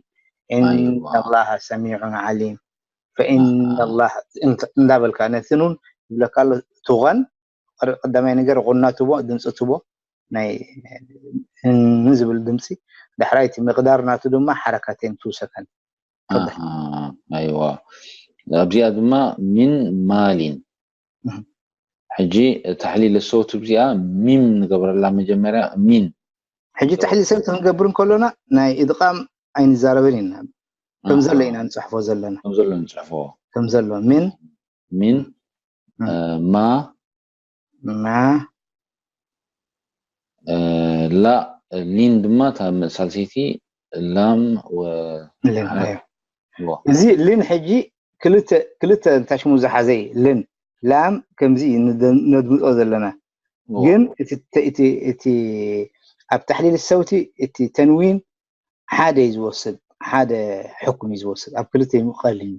إن ኣይዋ። الله سميع عليم فإن ኣሃ። الله እንት- እንዳበልካ ነቲ ኑን ይብለካ ኣሎ ትغن ቀዳማይ ነገር ቁና ትቦ ድምፂ ትቦ ናይ ን ዝብል ድምፂ ዳሕራይ እቲ ምቅዳር ናቱ ድማ ሓረካቴን ቱ ሰከንድ ኣሃ፣ ኣይዋ ኣብዚኣ ድማ ሚን ማሊን እህ። ሕጂ ተሕሊል ሰውት ኣብዚኣ ሚም ንገብረላ መጀመርያ ሚን ሕጂ ተሕሊል ሰውት ክንገብር እንከሎና ናይ ኢድቃም ኣይንዛረብን ኢና ከም ዘሎ ኢና ንፅሕፎ ዘለና ከም ዘሎ ንፅሕፎ ከም ዘሎ ሚን ሚን እም። እ፣ ማ ማ እ፣ ላ ሊን ድማ እታ ሳልሰይቲ ላም ወ- ልን ሓ- ኣዮ። ዎ። እዚ ልን ሕጂ ክልተ ክልተ እንታይ ሽሙ ዝሓዘ እዩ ልን ላም ከምዚ እዩ ንደ- ነድምፆ ዘለና ዎ። ግን እቲ ተ- እቲ እቲ ኣብ ተሕሊል ሰውቲ እቲ ተንዊን ሓደ እዩ ዝወስድ ሓደ ሕኩም እዩ ዝወስድ ኣብ ክልተ ይምቀል እዩ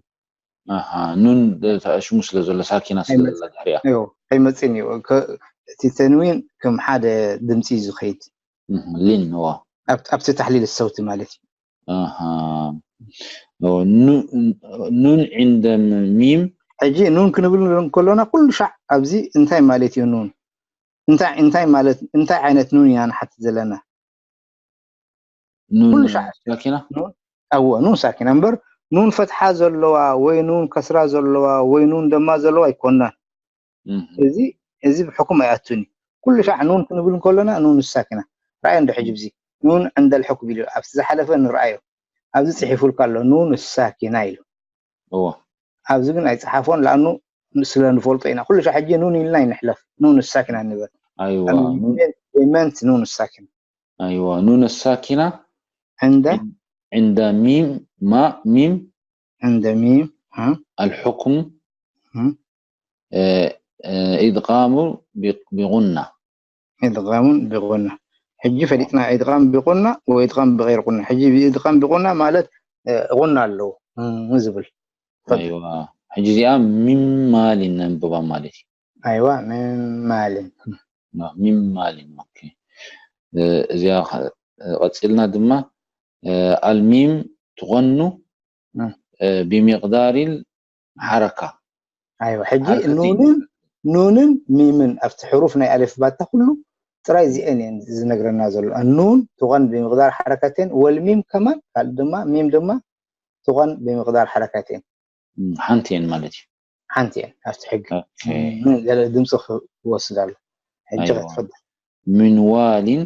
ኣሃ፣ ኑን ተኣሽሙ ስለ ዘሎ ሳኪና ስለ ኣይመጽ- ዘላ ድሕሪያ እዩ ኣይመፅን እዩ ከ- እቲ ተንዊን ከም ሓደ ድምፂ እዩ ዝኸይድ እህ፣ ሊን ዎ። ኣብ- ኣብቲ ተሕሊል ሰውቲ ማለት እዩ ኣሃ። ዎ፣ ኑ- ኑን ዕንደ ሚም ሕጂ ኑን ክንብል እንከሎና ኩሉ ሻዕ ኣብዚ እንታይ ማለት እዩ ኑን እንታይ እንታይ ማለት እንታይ ዓይነት ኑን ኢና ንሓትት ዘለና ኑን ኩሉ ሻዕ ሳኪና ኣዎ ኑን ሳኪና እምበር ኑን ፈትሓ ዘለዋ ወይ ኑን ከስራ ዘለዋ ወይ ኑን ደማ ዘለዋ ኣይኮናን። እዚ እዚ ብሕኩም ኣይኣቱን እዩ። ኩሉ ሻዕ ኑን ክንብል እንከለና ኑን ሳኪና ራእዮ እንዶ ሕጂ ብዚ ኑን ዕንደል ሕኩም ኢሉ ኣብቲ ዝሓለፈ ንርኣዮ። ኣብዚ ጽሒፉልካ ኣሎ ኑን ሳኪና ኢሉ። እዎ ኣብዚ ግን ኣይጽሓፎን ለኣኑ ስለ ንፈልጦ ኢና። ኩሉ ሻዕ ሕጂ ኑን ኢልና ይንሕለፍ። ኑን ሳኪና ንበል። ኣይዋ ሜንት ኑን ሳኪና ኣይዋ ኑን ሳኪና ዕንደ ዕንደ ሚም ማ ሚም ዕንደ ሚም እ፣ الحكم እ፣ إدغام بغنة ኢድጋሙን ብጉና። ሕጂ ፈሊጥና ኢድጋም ብጉና ወይ ኢድጋም ብገይር ጉና። ሕጂ ኢድጋም ብጉና ማለት እ፣ ጉና ኣለዎ እ፣ ዝብል ኣይዋ ሕጂ እዚኣ ሚም ማል ነንብባ ማለት እዩ ኣይዋ ምን ማልን ሚም ማል ኦኬ እዚኣ ቀፂልና ድማ الميم تغن بمقدار الحركة ኣይዋ ሕጂ ኑንን ኑንን ሚምን ኣብቲ ሕሩፍ ናይ ኣሌፍ ባታ ኩሉ ጥራይ እዚአን እየን ዝነግረና ዘሎ። ኑን ትኾን ብምቅዳር ሓረካቴን ወልሚም ከማን ካልእ ድማ ሚም ድማ ትኾን ብምቅዳር ሓረካቴን ሓንቲ እየን ማለት እዩ ሓንቲ እየን ኣብቲ ሕጊ ገለ ድምፂ ክወስድ ኣሎ። ሕጂ ክትፈል ሚንዋሊን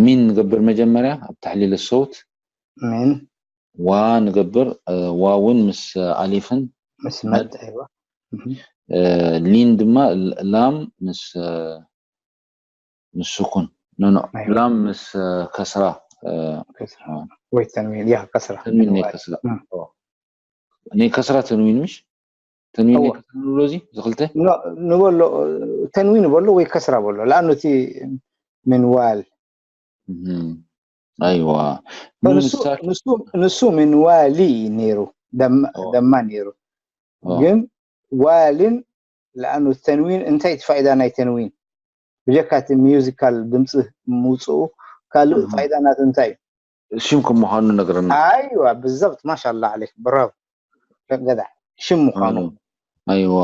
ሚን ንገብር መጀመርያ ኣብ ተሕሊል ሰውት ሚን ዋ ንገብር ዋውን ምስ ኣሊፍን ምስ መድ ኣይዋ ሊን ድማ ላም ምስ ምስ ስኩን ኖኖ ላም ምስ ከስራ ወይ ተንዊን ያ ከስራ ተንዊን ናይ ከስራ ናይ ከስራ ተንዊን ምሽ ተንዊን ናይ ከስራ ንብሎ እዚ ዝክልተ ንበሎ ተንዊን በሎ ወይ ከስራ በሎ ለኣኑ እቲ ምንዋል ኣይዋ ንሱ ምንዋሊ ነይሩ ደማ ነይሩ ግን ዋልን ለኣኑ ተንዊን እንታይ እቲ ፋይዳ ናይ ተንዊን ብጀካ እቲ ሚውዚካል ድምፂ ምውፅኡ ካልእ ፋይዳ ናት እንታይ እዩ ሽም ከም ምዃኑ ነግረና ኣይዋ ብዛብጥ ማሻላ ዓለይክ ብራው ገዳ ሽም ምዃኑ ኣይዋ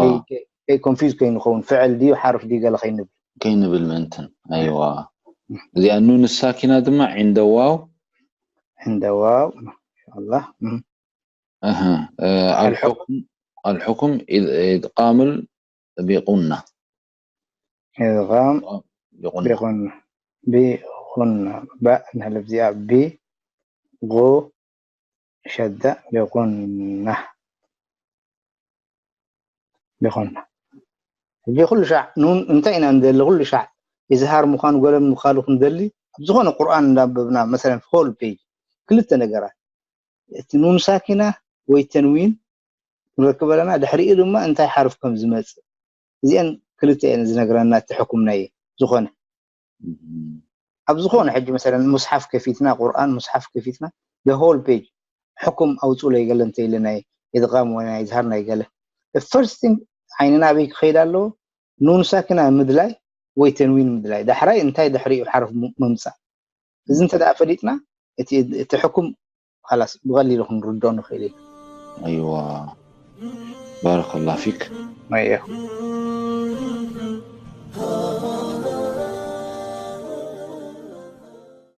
ከይ ኮንፊዝ ከይንኸውን ፍዕል ድዩ ሓርፍ ድዩ ገለ ከይንብል ከይንብል ምእንትን ኣይዋ እዚኣ ኑን ሳኪና ድማ ዕንደዋው ዕንደዋው ማሻላ الحكم الحكم إدغام بغنة إدغام بغنة بغنة بغنة باء نهلب زيا ب غو شدة بغنة بغنة ሕጂ ኩሉ ሻዕ ኑን እንታይ ኢና ንደሊ ኩሉ ሻዕ ኢዝሃር ምዃኑ ገለ ምዃኑ ክንደሊ ኣብ ዝኾነ ቁርኣን እንዳንበብና መሰለን ሆል ፔጅ ክልተ ነገራት እቲ ኑን ሳኪና ወይ ተንዊን ክንረክብ ኣለና ድሕሪኡ ድማ እንታይ ሓርፍ ከም ዝመፅእ እዚአን ክልተ እየን ዝነግረና እቲ ሕኩም ናይ ዝኾነ ኣብ ዝኾነ ሕጂ መሰለን ሙስሓፍ ከፊትና ቁርኣን ሙስሓፍ ከፊትና ሆል ፔጅ ሕኩም ኣውፅኡለይ ገለ እንተኢለ ናይ ኢድቃም ወይ ናይ ዝሃር ናይ ገለ ፈርስት ቲንግ ዓይንና ኣበይ ክኸይድ ኣለዎ ኑን ሳኪና ምድላይ ወይ ተንዊን ምድላይ ዳሕራይ እንታይ ድሕሪኡ ሓርፍ ምምፃእ እዚ እንተ ደኣ ፈሊጥና እቲ እቲ ሕኩም ላስ ብቐሊሉ ክንርድኦ ንኽእል ኢና ኣይዋ ባረከላ ፊክ ኣዮ